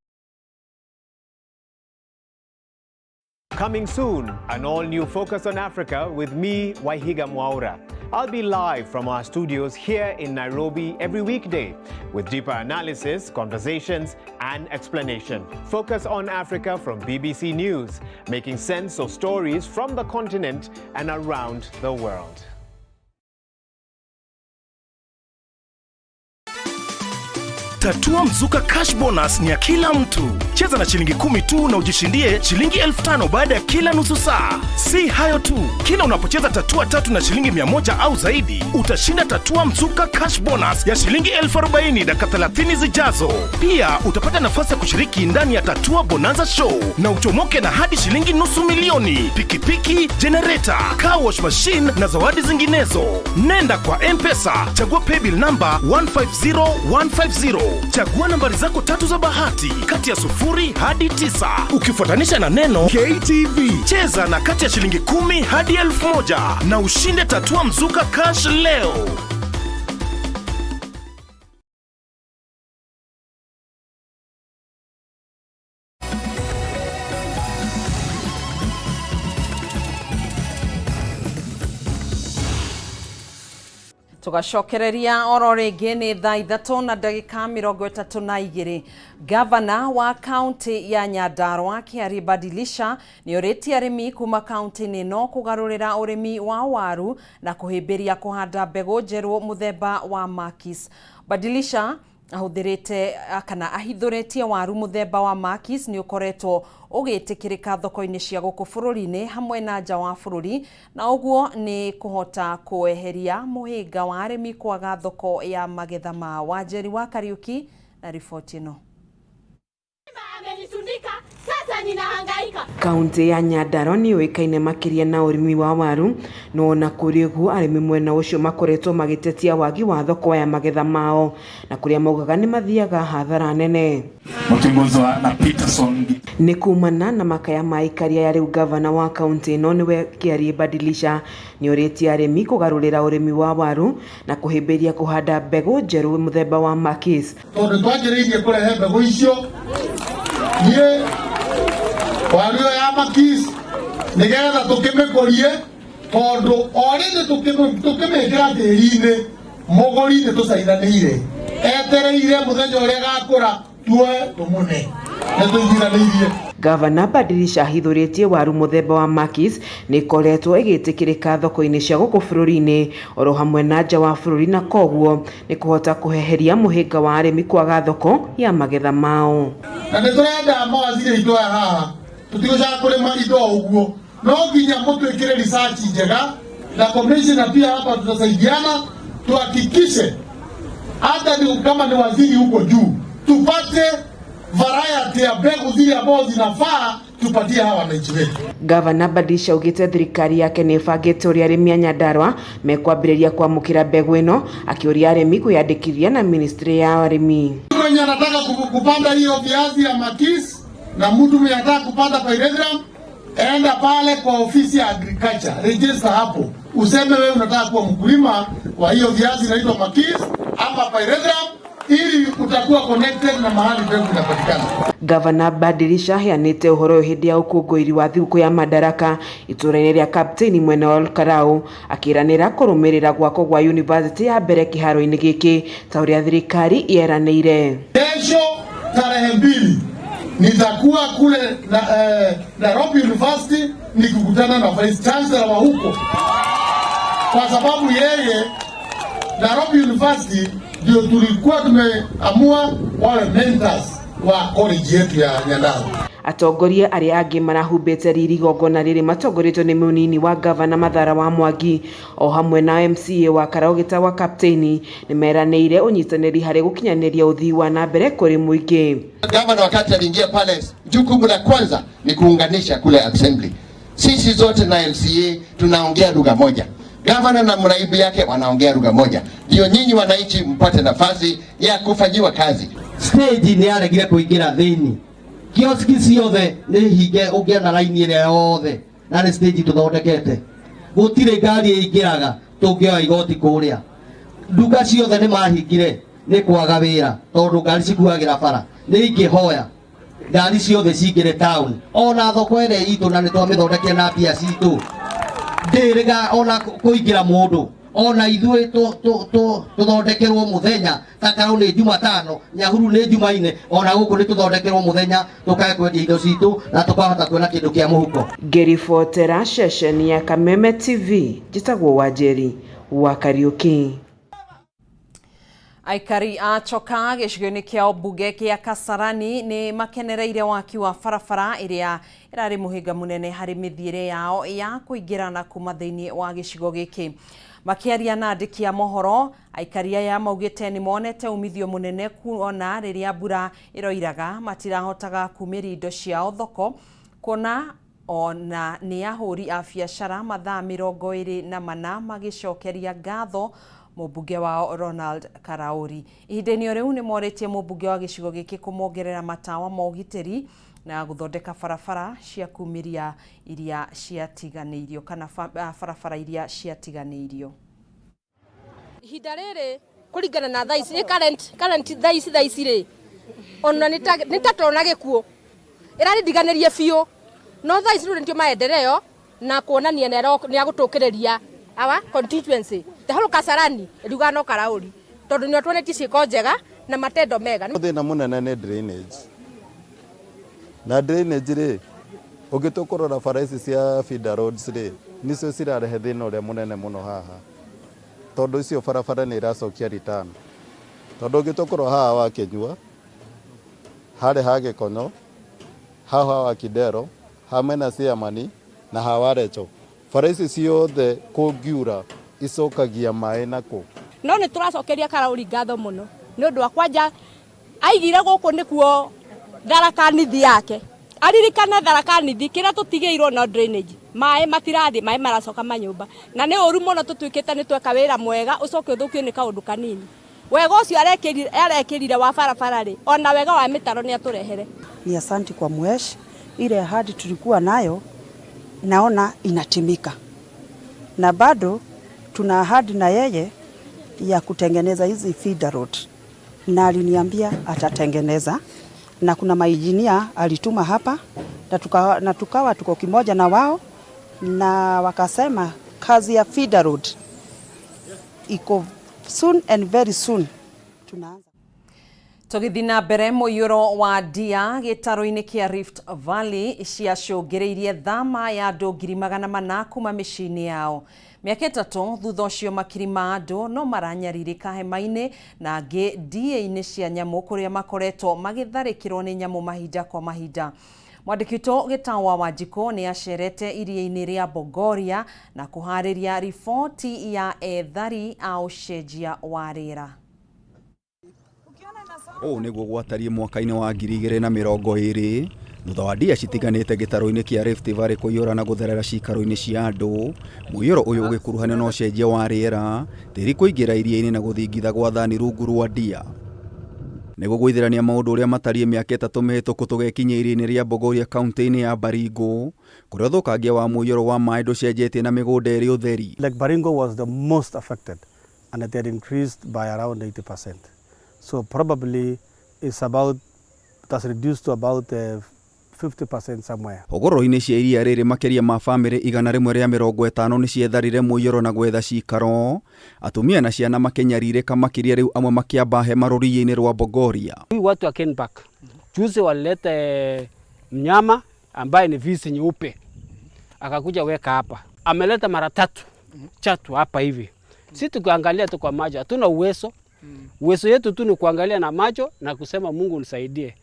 Coming soon, an all new Focus on Africa with me, Waihiga Mwaura. I'll be live from our studios here in Nairobi every weekday with deeper analysis, conversations, and explanation. Focus on Africa from BBC News, making sense of stories from the continent and around the world. Tatua Mzuka Cash Bonus ni ya kila mtu. Cheza na shilingi 10 tu na ujishindie shilingi 5,000 baada ya kila nusu saa. Si hayo tu, kila unapocheza tatua tatu na shilingi 100 au zaidi, utashinda Tatua Mzuka Cash Bonus ya shilingi 40,000 dakika 30 zijazo. Pia utapata nafasi ya kushiriki ndani ya Tatua Bonanza Show na uchomoke na hadi shilingi 500,000, pikipiki, generator, car wash machine na zawadi zinginezo. Nenda kwa M-Pesa, chagua paybill number 150150. Chagua nambari zako tatu za bahati kati ya 0 hadi 9 ukifuatanisha na neno KTV. Cheza na kati ya shilingi 10 hadi 1,000 na ushinde Tatua Mzuka Cash leo. Tugacokereria oro rĩngĩ nĩ thaa 3:32. Gavana wa kaunti ya Nyandarua Kĩari Badilisha nĩ ũrĩtie arĩmi kuma kaunti-inĩ ĩno kũgarũrĩra ũrĩmi wa waru na kũhĩmbĩria kũhanda mbegũ njerũ mũthemba wa Makis. Badilisha ahũthĩrĩte kana ahithũrĩtie waru mũthemba wa Makis nĩ ũkoretwo ũgĩtĩkĩrĩka thoko-inĩ cia gũkũ bũrũri-inĩ hamwe na nja wa bũrũri, na ũguo nĩ kũhota kweheria mũhĩnga wa arĩmi kwaga thoko ya magetha ma. Wanjeri wa Kariuki na riboti ĩno. Amenisundika sasa. Kaunti ya Nyandarua nĩ yũĩkaine makĩria na ũrĩmi wa waru, no ona kũrĩ ũguo arĩmi mwena ũcio makoretwo magĩtetia wagi wa thoko ya magetha mao na kũrĩa maugaga nĩ mathiaga hathara nene. Wakiongozwa na Peterson. Nĩ kumana na makaya ma aikari aya rĩu gavana wa kaunti ĩno nĩwe Kĩarie Badilisha nĩ orĩtie arĩmi kũgarũrĩra ũrĩmi wa waru na kũhĩmbĩria kũhanda mbegũ njerũ mũthemba wa Makis. Tondũ twanjĩrĩirie kũrehe mbegũ icio niĩ waru ĩyo ya Makis nĩgetha tũkĩmĩkũrie tondũ o rĩndĩ tũkĩmĩkĩra tĩri-inĩ mũgũri nĩ tũcainanĩire etereire mũthenya ũrĩa agakũra tuoe tũmũne nĩ tũiguithanĩirie. Gavana Badilisha ahithũrĩtie waru mũthemba wa Makis nĩ ĩkoretwo ĩgĩtĩkĩrĩka thoko-inĩ cia gũkũ bũrũri-inĩ oro hamwe na nja wa bũrũri na koguo nĩ kũhota kũheheria mũhĩnga wa arĩmi kwaga thoko ya magetha mao. Na nĩ tũrenda mawaziri aitũ aya haha tũtigũcoka kũrĩma indo o ũguo no nginya mũtwĩkĩre research njega na commissioner pia hapa tutasaidiana tuhakikishe hata ni kama ni waziri huko juu tupate variety ya mbegu zile ambazo zinafaa tupatie hawa wananchi wetu. Gavana Badilisha augĩte thirikari yake nĩ ĩbangĩte ũrĩa arĩmi a Nyandarua mekwambĩrĩria kwamũkĩra mbegũ ĩno akĩũria arĩmi kwĩyandĩkithia na ministry ya ũrĩmi. Mwenye anataka kupanda hiyo viazi ya Makis na mtu mwenye anataka kupanda pyrethrum, enda pale kwa ofisi ya agriculture, register hapo, useme wewe unataka kuwa mkulima wa hiyo viazi inaitwa Makis ama pyrethrum, ili utakuwa connected na mahali mbegu inapatikana. Gavana Badilisha aheanĩte ũhoro ũyũ hĩndĩ ya ũkũngũĩri wa thigũkũ ya Madaraka itũũra-inĩ rĩa Kapteni mwena wa Olkalau akĩranĩra kũrũmĩrĩra gwakwo gwa yunivasĩtĩ ya mbere kĩharo-inĩ gĩkĩ ta ũrĩa thirikari yeranĩire. Kesho tarehe 2 nitakuwa kule na Nairobi University nikikutana na Vice Chancellor wa huko, kwa sababu yeye Nairobi University ndio tulikuwa tumeamua wawe mentors wa college yetu ya Nyandarua. Atongoria arĩa angĩ marahumbĩte riri igongona rĩrĩ matongoretio nĩ mũnini wa gavana Mathara wa Mwangi o hamwe na MCA wa Karau wa Kapteni nĩmeranĩire ũnyitanĩri harĩ gũkinyanĩria ũthii wa na mbere kũrĩ mũingĩ. Gavana wakati aliingia pale, jukumu la kwanza ni kuunganisha kule assembly. Sisi zote na MCA tunaongea lugha moja. Gavana na mraibu yake wanaongea lugha moja. Ndio nyinyi wananchi mpate nafasi ya kufanyiwa kazi. Stage ni yaregire kuingira thiini. Kioski ciothe nĩ hinge ũngĩona raini ĩrĩa yothe na nĩ stage tũthondekete. Gũtirĩ ngari ĩingĩraga tũngĩoya igoti kũrĩa. Nduka ciothe nĩ mahingire nĩ kwaga wĩra tondũ ngari cikuagĩra bara. Nĩ ingĩhoya ngari ciothe cingĩre town ona thoko ĩrĩa itũ na nĩ twamĩthondekire na mbia citũ. Ndĩrĩga ona kũingĩra mũndũ ona ithuĩ tũthondekerwo mũthenya ta Karau nĩ Jumatano, Nyahururu nĩ Jumaine, ona gũkũ nĩ tũthondekerwo mũthenya tũkae kwendia indo citũ na tũkahota kuona kĩndũ kĩa mũhuko. Ngĩribotera ceceni ya Kameme TV, njĩtagwo Wanjeri wa Kariũki. Aikari a Choka gĩcigo-inĩ kĩa mbunge kĩa Kasarani nĩ makenereire waki wa barabara ĩrĩa ĩrarĩ mũhĩnga mũnene harĩ mĩthiĩre yao ya kũingĩra na kuma thĩinĩ wa gĩcigo gĩkĩ. Makĩaria na andĩki a mohoro, aikari aya maugĩte nĩ monete umithio mũnene kuona rĩrĩa mbura ĩroiraga matirahotaga kumĩria indo ciao thoko kuona ona nĩ ahũri a biacara mathaa 24 magĩcokeria ngatho mũmbunge wao Ronald Karauri. Ihinda-inĩ o rĩu nĩ morĩtie mũmbunge wa gĩcigo gĩkĩ kũmongerera matawa ma ũgitĩri na gũthondeka barabara cia kumĩria iria ciatiganĩirio kana barabara iria ciatiganĩirio. Ihinda rĩrĩ kũringana na thaa ici nĩ current thaa ici, thaa ici rĩ ona nĩ ta tũrona gĩkuũ ĩrarĩndiganĩrie biũ, no thaa ici rĩu nĩtio maendeleo na kuonania nĩ agũtũkĩrĩria our constituency the whole Kasarani riugaga no Karauri tondũ nĩ atuonetie ciĩko njega na matendo mega. Thĩna mũnene nĩ drainage. Na drainage rĩ, ũngĩtua kũrora bara ici cia feeder roads rĩ, nĩcio cirarehe thĩna ũrĩa mũnene mũno haha. Tondũ icio barabara nĩ iracokia return. Tondũ ũngĩtua kũrora haha wa Kĩnyua, harĩa ha Gĩkonyo, haha wa Kidero, haha mwena Ciamani na haha wa Recho. Bara ici ciothe kũngiura icokagia maĩ na kũ. No nĩ tũracokeria Karauri ngatho mũno nĩ ũndũ wa kwanja aigire gũkũ nĩkuo tharakanithi yake Aririkane Tharaka Nithi kĩrĩa tũtigĩirwo no drainage, maĩ matirathiĩ, maĩ maracoka manyũmba, na nĩ ũru mũno tũtuĩkĩte nĩ tweka wĩra mwega ũcoke ũthũkio nĩ kaũndũ kanini. Wega ũcio arekĩrire wa barabara rĩ, ona wega wa mĩtaro nĩ atũrehere. Ni asanti kwa Mwesh, ile ahadi tulikuwa nayo naona inatimika, na bado tuna ahadi na yeye ya kutengeneza hizi feeder road, na aliniambia atatengeneza, na kuna mainjinia alituma hapa na tukawa tuko kimoja na wao, na wakasema kazi ya feeder road iko soon and very soon tunaanza. Tũgĩthiĩ na mbere, mũiyũro wa ndia gĩtarũ-inĩ kĩa Rift Valley ciacũngĩrĩirie thama ya andũ 400,000 kuma mĩciĩ-inĩ yao. Mĩaka 3 thutha ũcio, makiri ma andũ no maranyarirĩka hema-inĩ na angĩ ndia-inĩ cia nyamũ kũrĩa makoretwo magĩtharĩkĩrwo nĩ nyamũ mahinda kwa mahinda. Mwandĩki witũ Gĩtaũ wa Wanjikũ nĩ acerete iria-inĩ rĩa Bogoria na kũharĩria riboti ya ethari a ũcenjia wa rĩera. Ũũ nĩguo gwatariĩ mwaka-inĩ wa 2020 thutha wa ndia citiganĩte gĩtarũ-inĩ kĩa Rift Valley kũiyũra na gũtherera ciikaro-inĩ cia andũ. Mũiyũro ũyũ ũgĩkuruhanio na ũcenjia wa rĩera, tĩri kũingĩra iria-inĩ na gũthingitha gwa thani rungu rwa ndia. Nĩguo gũithĩrania maũndũ ũrĩa matariĩ mĩaka 3 mĩhĩtũku, tũgekinyia iria-inĩ rĩa Bogoria kaunti-inĩ ya Baringo, kũrĩa ũthũkangia wa mũiyũro wa maĩ ndũcenjetie na mĩgũnda ĩrĩ ũtheri. Lake Baringo was the most affected and it had increased by around 80%. So probably it's about, it has reduced to about 50% somewhere. Hũgũrũrũ-inĩ cia iria rĩrĩ, makĩria ma bamĩrĩ 150 nĩ cietharire mũiyũro na gwetha cikaro, atumia na ciana makĩnyarirĩka makĩria, rĩu amwe makĩamba hema rũriĩ-inĩ rwa Bogoria. Huyu watu wa Kenpark juzi walileta mnyama ambaye ni fisi nyeupe akakuja weka hapa, ameleta mara tatu chatu hapa hivi. Si tukiangalia tu kwa macho, hatuna uwezo. Uwezo yetu tu ni kuangalia na macho na kusema Mungu nisaidie.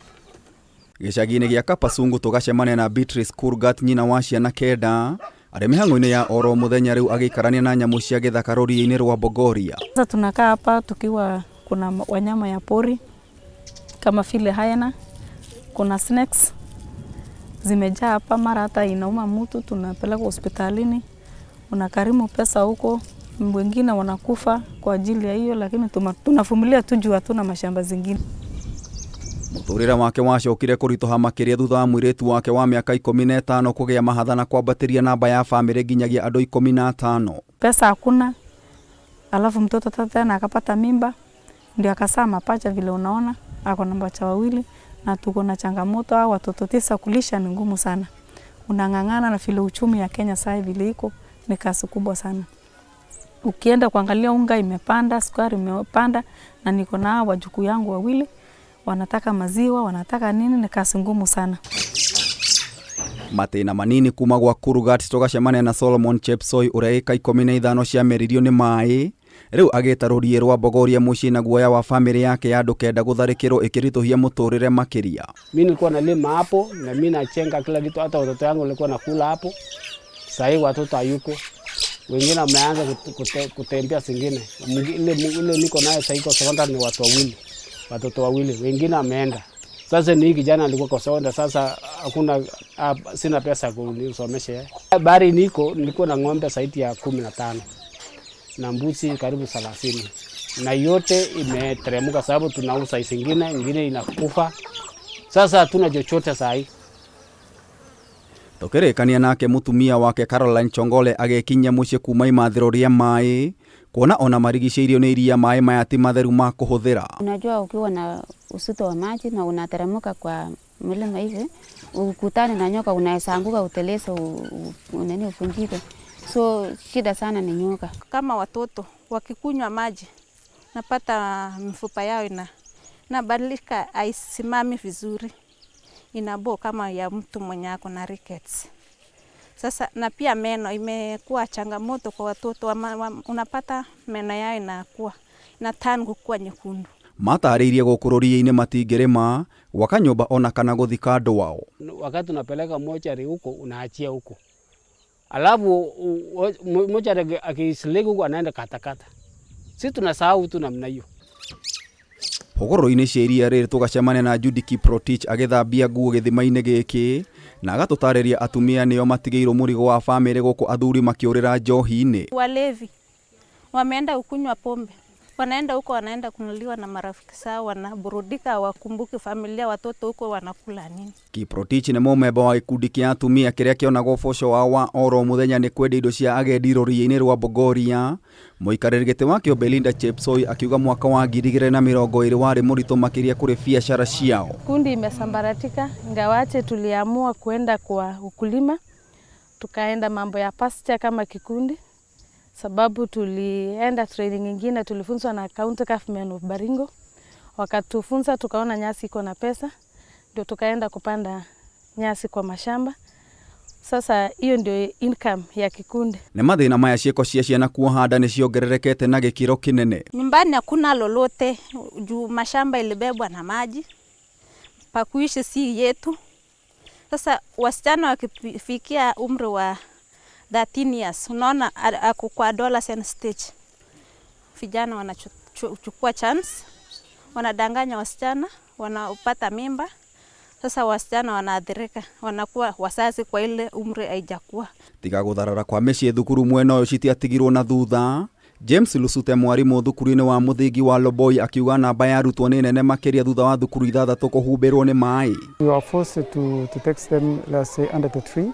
Gĩcagi-inĩ gĩa Kapasungu tũgacemania na Beatrice Kurgat, nyina wa ciana 9, arĩ mĩhang'o-inĩ ya oro mũthenya, rĩu agĩikarania na nyamũ cia gĩthaka rũriĩ-inĩ rwa Bogoria. Sasa tunakaa hapa tukiwa kuna wanyama ya pori kama vile hyena, kuna snakes zimejaa hapa, mara hata inauma mtu, tunapeleka hospitalini, unakarimu pesa huko, wengine wanakufa kwa ajili ya hiyo, lakini tunavumilia tu juu hatuna mashamba zingine. Mũtũrĩre wake wacokire kũritũha makĩria thutha wa mũirĩtu wake wa mĩaka 15 kũgĩa mahatha na kwambatĩria namba ya bamĩrĩ nginyagia andũ 15. Pesa hakuna, alafu mtoto tena akapata mimba, ndio akazaa mapacha vile unaona, ako na mapacha wawili, na tuko na changamoto, hao watoto 9 kulisha ni ngumu sana. Unang'ang'ana na vile uchumi ya Kenya sasa vile iko ni kazi kubwa sana. Ukienda kuangalia unga imepanda, sukari imepanda, na niko na wajukuu yangu wawili wanataka maziwa, wanataka nini, ni kazi ngumu sana. Matĩna manini kuma gwa Kurgat tũgacemania na Solomon Chepsoi ũrĩa ĩka 15 ciameririo nĩ maĩ, rĩu agĩta rũriĩ rwa Bogoria mũciĩ na guoya wa bamĩrĩ yake ya andũ 9 gũtharĩkĩrwo ĩkĩritũhia mũtũrĩre makĩria. Mimi nilikuwa nalima hapo na mimi nachenga kila kitu, hata watoto yangu walikuwa nakula hapo. Sasa hivi watoto hayuko, wengine wameanza kutembea zingine. Ile niko nayo sasa iko sekondari ni watu wawili, watoto wawili, wengine wameenda. Sasa ni kijana alikuwa kwa sekondari, sasa hakuna, sina pesa kunisomesha. Bari nilikuwa na ng'ombe zaidi ya 15 na mbuzi karibu 30, na yote imeteremka sababu tunauza zingine, ingine inakufa. Sasa hatuna chochote saa hii. Tũkĩrĩkania nake mũtumia wake Caroline Chongole agĩkinyia mũciĩ kuma imathĩro rĩa maĩ, kuona ona marigicĩirio nĩ iria maĩ maya ti matheru ma kũhũthĩra. Unajua ukiwa na uzito wa maji na unateremka kwa milima hivi, ukutane na nyoka unaweza anguka uteleze, nani uvunjike. So shida sana ni nyoka. Kama watoto wakikunywa maji napata mifupa yao inabadilika, haisimami vizuri, inabo kama ya mtu mwenye ako na rickets. Sasa na pia meno imekuwa changamoto kwa watoto, unapata meno yao inakuwa na turn kuwa nyekundu. Matarĩirie gũkũ rũriĩ-inĩ matingĩrĩma, gwaka nyũmba ona kana gũthika andũ ao. Wakati unapeleka mochari huko unaachia huko, alafu mochari akisiliki huko anaenda katakata. Sisi tunasahau tu namna hiyo. Hũgũrũrũ-inĩ cia iria rĩrĩ tũgacemania na Judy Kiprotich agĩthambia nguo gĩthima-inĩ gĩkĩ na agatũtarĩria atumia nĩo matigĩirwo mũrigo wa bamĩrĩ gũkũ athuri makĩũrĩra njohi-inĩ. Walevi wameenda kunywa pombe, wanaenda huko, wanaenda kunuliwa na marafiki zao, wanaburudika, wakumbuki familia, watoto huko wanakula nini. Kiprotich nĩ mũmemba wa gĩkundi kĩa atumia kĩrĩa kĩonaga ũboco wao wa oro mũthenya nĩ kwendia indo cia agendi rũriĩ-inĩ rwa Bogoria. Mũikarĩri gĩtĩ wakĩo Belinda Chepsoi akiuga mwaka wa 2020 warĩ mũritũ makĩria kũrĩ biacara ciao. Kundi imesambaratika, ingawache tuliamua kuenda kwa ukulima, tukaenda mambo ya pasture kama kikundi, sababu tulienda training ingine, tulifunzwa na County Government of Baringo, wakatufunza tukaona nyasi iko na pesa, ndio tukaenda kupanda nyasi kwa mashamba. Sasa hiyo ndio income ya kikundi. Nĩ mathĩna maya ciĩko cia ciana kuoha nda nĩ ciongererekete na gĩkĩro kĩnene. Nyumbani hakuna lolote juu mashamba ilibebwa na maji, pakuishi si yetu. Sasa wasichana wakifikia umri wa 13 years, unaona ako kwa adolescent stage, vijana wanachukua chance, wanadanganya wasichana, wanapata mimba. Sasa wasichana wanaathirika, wanakuwa wazazi kwa ile umri haijakuwa. Tiga gũtharara kwa mĩciĩ thukuru mwena ũyũ citiatigirwo na thutha. James Lusute mwarimũ thukuru-inĩ wa mũthingi wa Loboi akiuga namba ya arutwo nĩ nene makĩria thutha wa thukuru ithathatũ kũhumbĩrwo nĩ maĩ. You are forced to text them, let's say, under the tree.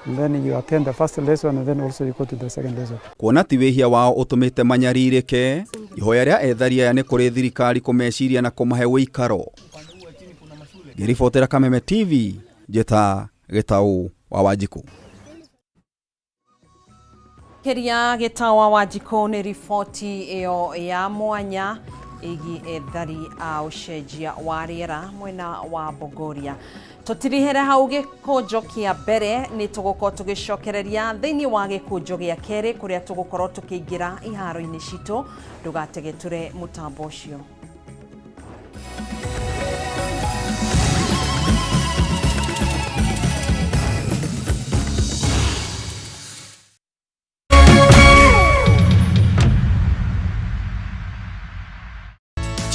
And then you attend the first lesson and then also you go to the second lesson. Kuona ti wĩhia wao ũtũmĩte manyarirĩke, ihoya rĩa ethari aya nĩ kũrĩ thirikari kũmeciria na kũmahe ũikaro. Ngĩribotera Kameme TV, njĩta Gĩtaũ wa Wanjikũ. Kĩria Gĩtaũ wa Wanjikũ nĩ riboti ĩyo ya mwanya ĩgiĩ ethari a ũcenjia wa rĩera mwena wa Bogoria. Tũtirihere hau gĩkũnjo kĩa mbere nĩ tũgũkorwo tũgĩcokereria thĩinĩ wa gĩkũnjo gĩa kerĩ kũrĩa tũgũkorwo tũkĩingĩra iharo-inĩ citũ. Ndũgategetũre mũtambo ũcio.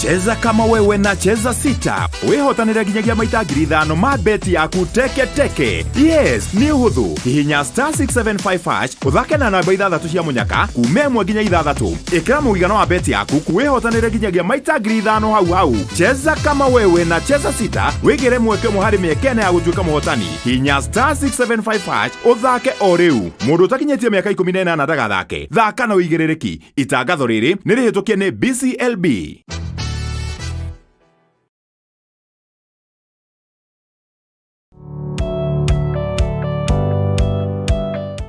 Cheza kama wewe na Cheza Sita wihotanire nginyagia maita 5,000 ma beti yaku teke teke. Yes, nĩ ũhũthũ. Hihinya star 675 hash ũthake na namba ithathatũ cia mũnyaka kuma 1 nginya 6. Ĩkĩra mũigana wa beti yaku wihotanire nginyagia maita 5,000 hau hau. Cheza kama wewe na Cheza Sita wĩgĩre mweke ũmwe harĩ mĩeke ĩna ya gũtuĩka mũhotani. Hihinya star 675 hash ũthake o rĩu. Mũndũ ũtakinyĩtie mĩaka 18 ndagathake. Thaka na ũigĩrĩrĩki. Itangatho rĩrĩ nĩ rĩhĩtũkie nĩ BCLB.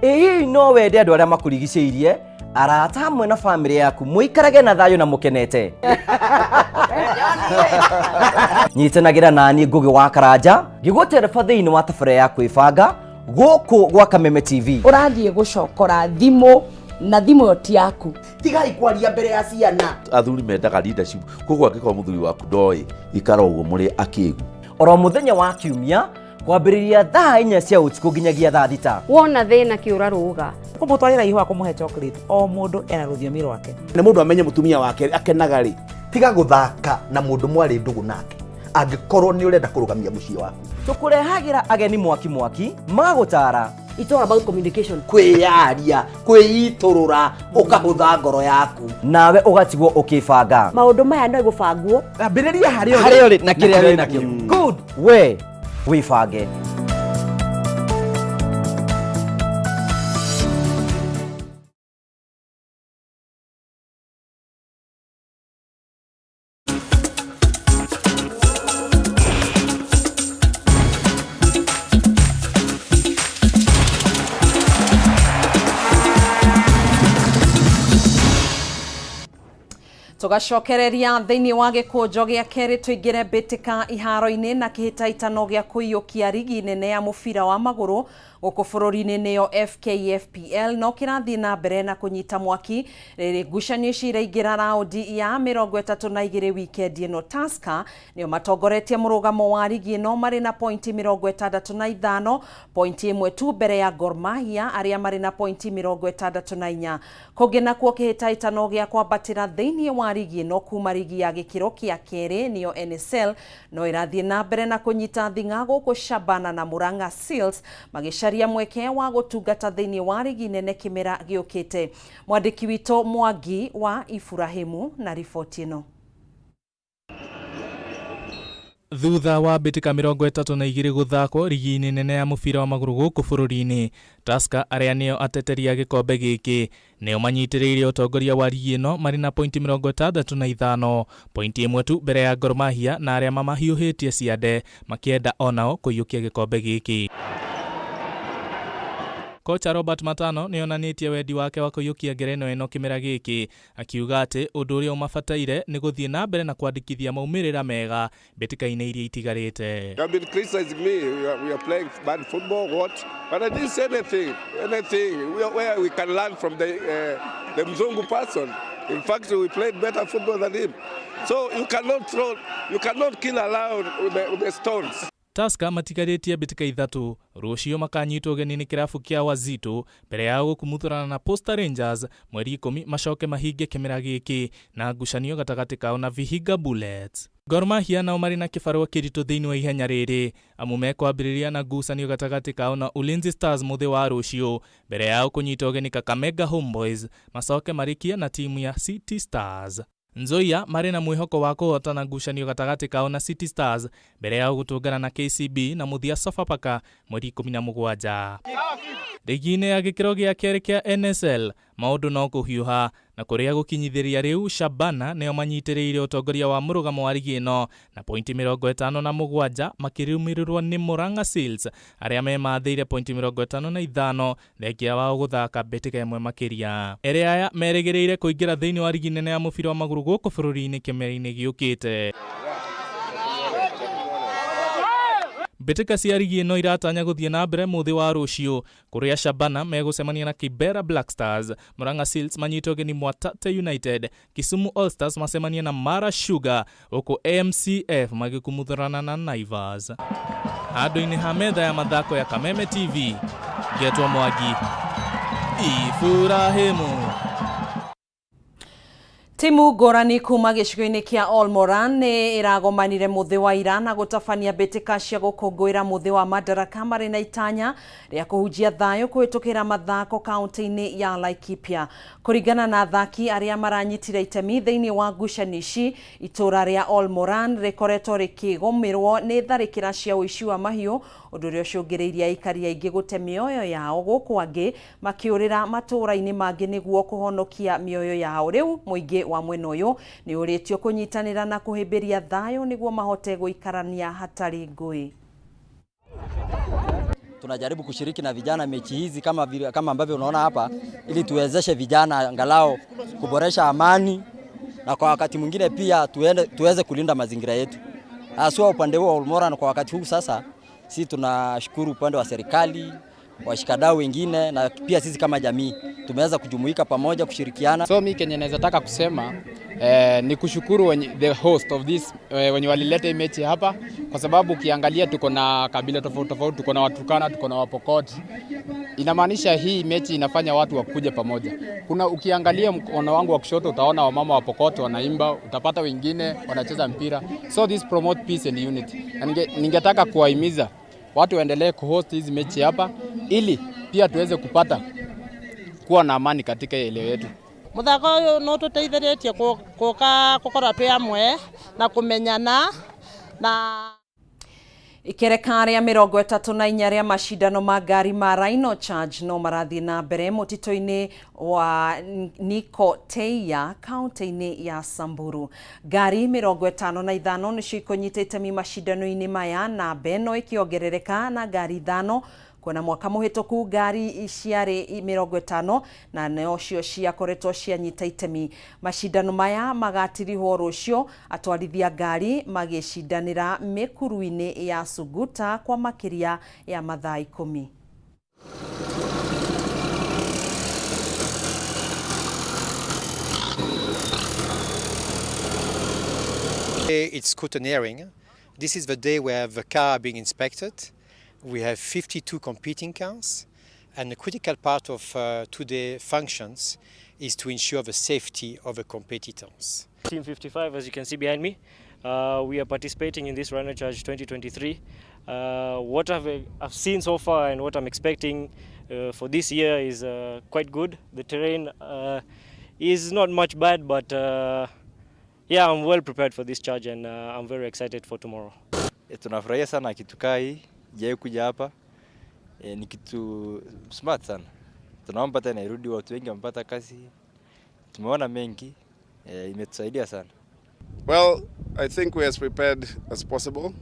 Ĩ no wende andũ arĩa makũrigicĩirie arata hamwe na bamĩrĩ yaku mũikarage na thayũ na mũkenete. Nyitanagĩra nani Ngũgĩ wa Karanja ngĩgũtereba thĩinĩ wa tabarĩra ya kwĩbanga gũkũ gwa Kameme TV. Ũrathiĩ gũcokora thimũ na thimũ ĩyo ti yaku. Tigai kwaria mbere ya ciana. Athuri mendaga leadership, koguo angĩkorwo mũthuri waku ndoĩ ikara ũguo mũrĩ akĩgu. Oro mũthenya wa kiumia kwambĩrĩria thaa 4 cia ũtukũ nginyagia thaa 6. Wona thĩna kĩũra rũga. Kũmũtwarĩra ihũa kũmũhe chocolate, o mũndũ ena rũthiomi rwake. Nĩ mũndũ amenye mũtumia wake akenaga rĩ. Tiga gũthaka na mũndũ mwarĩ ndũgũ nake angĩkorwo nĩ ũrenda kũrũgamia mũciĩ waku. Tũkũrehagĩra ageni mwaki mwaki magũtara. It's all about communication. Kwĩyaria, kwĩitũrũra, ũkahũtha ngoro yaku. Nawe ũgatigwo ũkĩbanga. Maũndũ maya no gũbangwo. Ambĩrĩria harĩa Harĩa ũrĩ na kĩrĩa wĩ nakĩo. Good. We wĩbange. Tũgacokereria thĩinĩ wa gĩkũnjo gĩa kerĩ tũingĩre mbĩtĩka iharo-inĩ na kĩhĩtahĩtano gĩa kũiyũkia rigi nene ya mũbira wa magũrũ Gũkũ bũrũri-inĩ nĩyo FKFPL no kĩrathiĩ na mbere na kũnyita mwaki rĩrĩ ngucanio ici iraingĩra raundi ya 32 wikendi ĩno. Tusker nĩo matongoretie mũrũgamo wa rigi ĩno marĩ na pointi 65, pointi ĩmwe tu mbere ya Gor Mahia arĩa marĩ na pointi 64. Kũngĩ nakuo kĩhĩtahĩtano gĩa kwambatĩra thĩinĩ wa rigi ĩno kuma rigi ya gĩkĩro kĩa kerĩ nĩyo NSL no ĩrathiĩ na mbere na kũnyita thing'a gũkũ Shabana na Murang'a Seals magĩcaria mweke wa gũtungata thĩinĩ wa rigi nene kĩmera gĩũkĩte. Mwandĩki witũ Mwangi wa Iburahimu na riboti ĩno. Thutha wa mbĩtĩka 32 gũthakwo rigi-inĩ nene ya mũbira wa magũrũ gũkũ bũrũri-inĩ, Tusker arĩa nĩo ateteri a gĩkombe gĩkĩ nĩo manyitĩrĩire ũtongoria wa rigi ĩno marĩ na pointi 65, pointi ĩmwe tu mbere ya Gor Mahia na arĩa mamahiũhĩtie ciande makĩenda onao kũiyũkia gĩkombe gĩkĩ. Kocha Robert Matano nĩ onanĩtie wendi wake wa kũiyũkia ngerenwa ĩno kĩmera gĩkĩ, akiuga atĩ ũndũ ũrĩa ũmabataire nĩ gũthiĩ na mbere na kwandĩkithia maumĩrĩra mega mbĩtĩka-inĩ iria itigarĩte. They have been criticizing me. We are playing bad football, what? But I didn't say anything. Anything. Where we can learn from the Mzungu person. In fact, we played better football than him. So you cannot throw, you cannot kill a lion with the stones. Tusker matigarĩtie mbĩtĩka ithatũ, rũciũ makanyitwo ũgeni nĩ kĩrabu kĩa Wazito mbere yao gũkumuthũrana na Posta Rangers mweri 10 macoke mahinge kĩmera gĩkĩ na ngucanio gatagatĩ kao na Vihiga Bullets. Gor Mahia nao marĩ na kĩbarũa kĩritũ thĩinĩ wa ihenya rĩrĩ amu mekwambĩrĩria na ngucanio gatagatĩ kao na Ulinzi Stars mũthĩ wa rũciũ mbere yao kũnyita ũgeni Kakamega Homeboys macoke marĩkie na timu ya City Stars. Nzoia marĩ na mwĩhoko wa kũhotana ngucanio gatagatĩ kao na City Stars mbere yao gũtũngana na KCB na mũthia Sofapaka mweri 17. Rigi-inĩ ya gĩkĩro gĩa kerĩ kĩa NSL maũndũ no kũhiũha na kũrĩa gũkinyithĩria rĩu Shabana nĩo manyitĩrĩire ũtongoria wa mũrũgamo wa rigi ĩno na pointi 57 makĩrũmĩrĩrwo nĩ Murang'a Seals arĩa memathĩire pointi 55 thengia wao gũthaka mbĩtĩka ĩmwe makĩria. Erĩ aya merĩgĩrĩire kũingĩra thĩinĩ wa rigi nene ya mũbira wa magũrũ gũkũ bũrũri-inĩ kĩmera-inĩ gĩũkĩte. Mbĩtĩka cia rigi ĩno iratanya gũthiĩ na mbere mũthĩ wa rũciũ kũrĩa Shabana megũcemania na Kibera Black Stars, Murang'a Seals manyitwo ũgeni Mwatate United, Kisumu All Stars macemanie na Mara Sugar, huku MCF magĩkumuthũrana na Naivas. Handũ-inĩ ha metha ya mathako ya Kameme TV, ngetwo Mwangi Iburahimu. Timu ngũrani kuma gĩcigo-inĩ kĩa Olmoran nĩ ĩragomanire mũthĩ wa ira na gũtabania mbĩtĩka cia gũkũngũĩra mũthĩ wa Madaraka marĩ na itanya rĩa kũhunjia thayũ kũhĩtũkĩra mathako kaunti-inĩ ya Laikipia. Kũringana na athaki arĩa maranyitire itemi thĩinĩ wa ngucanio ici, itũũra rĩa Olmoran rĩkoretwo rĩkĩgũmĩrwo nĩ tharĩkĩra cia ũici wa mahiũ, ũndũ ũrĩa ũcũngĩrĩirie aikari aingĩ gũte mĩoyo yao gũkũ angĩ makĩũrĩra matũũra-inĩ mangĩ nĩguo kũhonokia mĩoyo yao. Rĩu mũingĩ wa mwena ũyũ nĩ ũrĩtio kũnyitanĩra na kũhĩmbĩria thayũ nĩguo mahote gũikarania hatarĩ ngũĩ. Tunajaribu kushiriki na vijana mechi hizi kama ambavyo unaona hapa, ili tuwezeshe vijana angalau kuboresha amani na kwa wakati mwingine pia tuweze kulinda mazingira yetu. Haswa upande huo wa Olmoran kwa wakati huu sasa, sisi tunashukuru upande wa serikali, washikadau wengine na pia sisi kama jamii tumeweza kujumuika pamoja kushirikiana. So mi kenye naweza taka kusema ni kushukuru the host of this wenye walileta hii mechi hapa, kwa sababu ukiangalia tuko na kabila tofauti tofauti, tuko na Waturkana, tuko na Wapokot. Inamaanisha hii mechi inafanya watu wakuje pamoja. Kuna ukiangalia mkono wangu wa kushoto utaona wamama wa Pokot wanaimba, utapata wengine wanacheza mpira. So this promote peace and unity. Na ningetaka kuwahimiza watu waendelee kuhost hizi mechi hapa ili pia tuweze kupata kuwa na amani katika eneo yetu. Muthako uyu no tuteithĩrĩtie gũka gũkorwo twĩ amwe na kũmenyana na Ikereka rĩa 34 rĩa mashindano ma ngari ma Rhino Charge no marathiĩ na mbere mũtitũ-inĩ wa Nikoteia kaunti-inĩ ya Samburu. Ngari 55 nĩcio ikũnyita itemi mashindano-inĩ maya na namba ĩno ĩkĩongerereka na ngari 5 kuona mwaka mũhĩtũku ngari ciarĩ 50 na nocio ciakoretwo cianyita itemi. Mashindano maya magatirihwo rũciũ atwarithia ngari magĩcindanĩra mĩkuru-inĩ ya Suguta kwa makĩria ya mathaa 10. It's scrutineering. This is the day where the car being inspected. We have 52 competing cars, and the critical part of today functions is to ensure the safety of the competitors. Team 55, as you can see behind me, we are participating in this Rhino Charge 2023. What I've seen so far and what I'm expecting for this year is quite good. The terrain is not much bad, but yeah, I'm well prepared for this charge and I'm very excited for tomorrow. E, tunafurahia sana kitu kaa hii jai kuja hapa e, ni kitu smart sana. Tunaomba tena irudi, watu wengi wamepata kazi, tumeona mengi e, imetusaidia sana. Well, I think we're as prepared as possible.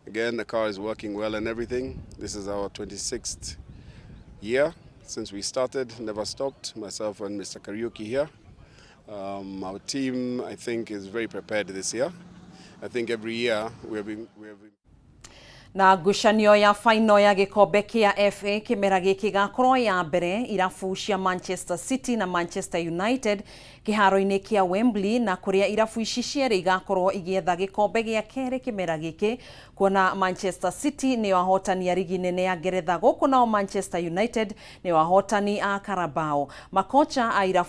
Again, the car is working well and everything. This is our 26th year since we started, never stopped, myself and Mr. Kariuki here. Our team, I think, is very prepared this year. I think every year we have been Na ngucanio ya faino ya gikombe kia FA kimera giki gakorwo ya mbere irabu cia Manchester City na Manchester United kiharo-inĩ kia Wembley, na kuria irabu ici cierĩ igakorwo igietha gikombe gia kerĩ kimera giki, kuona Manchester City nĩo ahotani a rigi nene ya Ngeretha, gũkũ nao Manchester United nĩo ahotani a Carabao. Makocha a irabu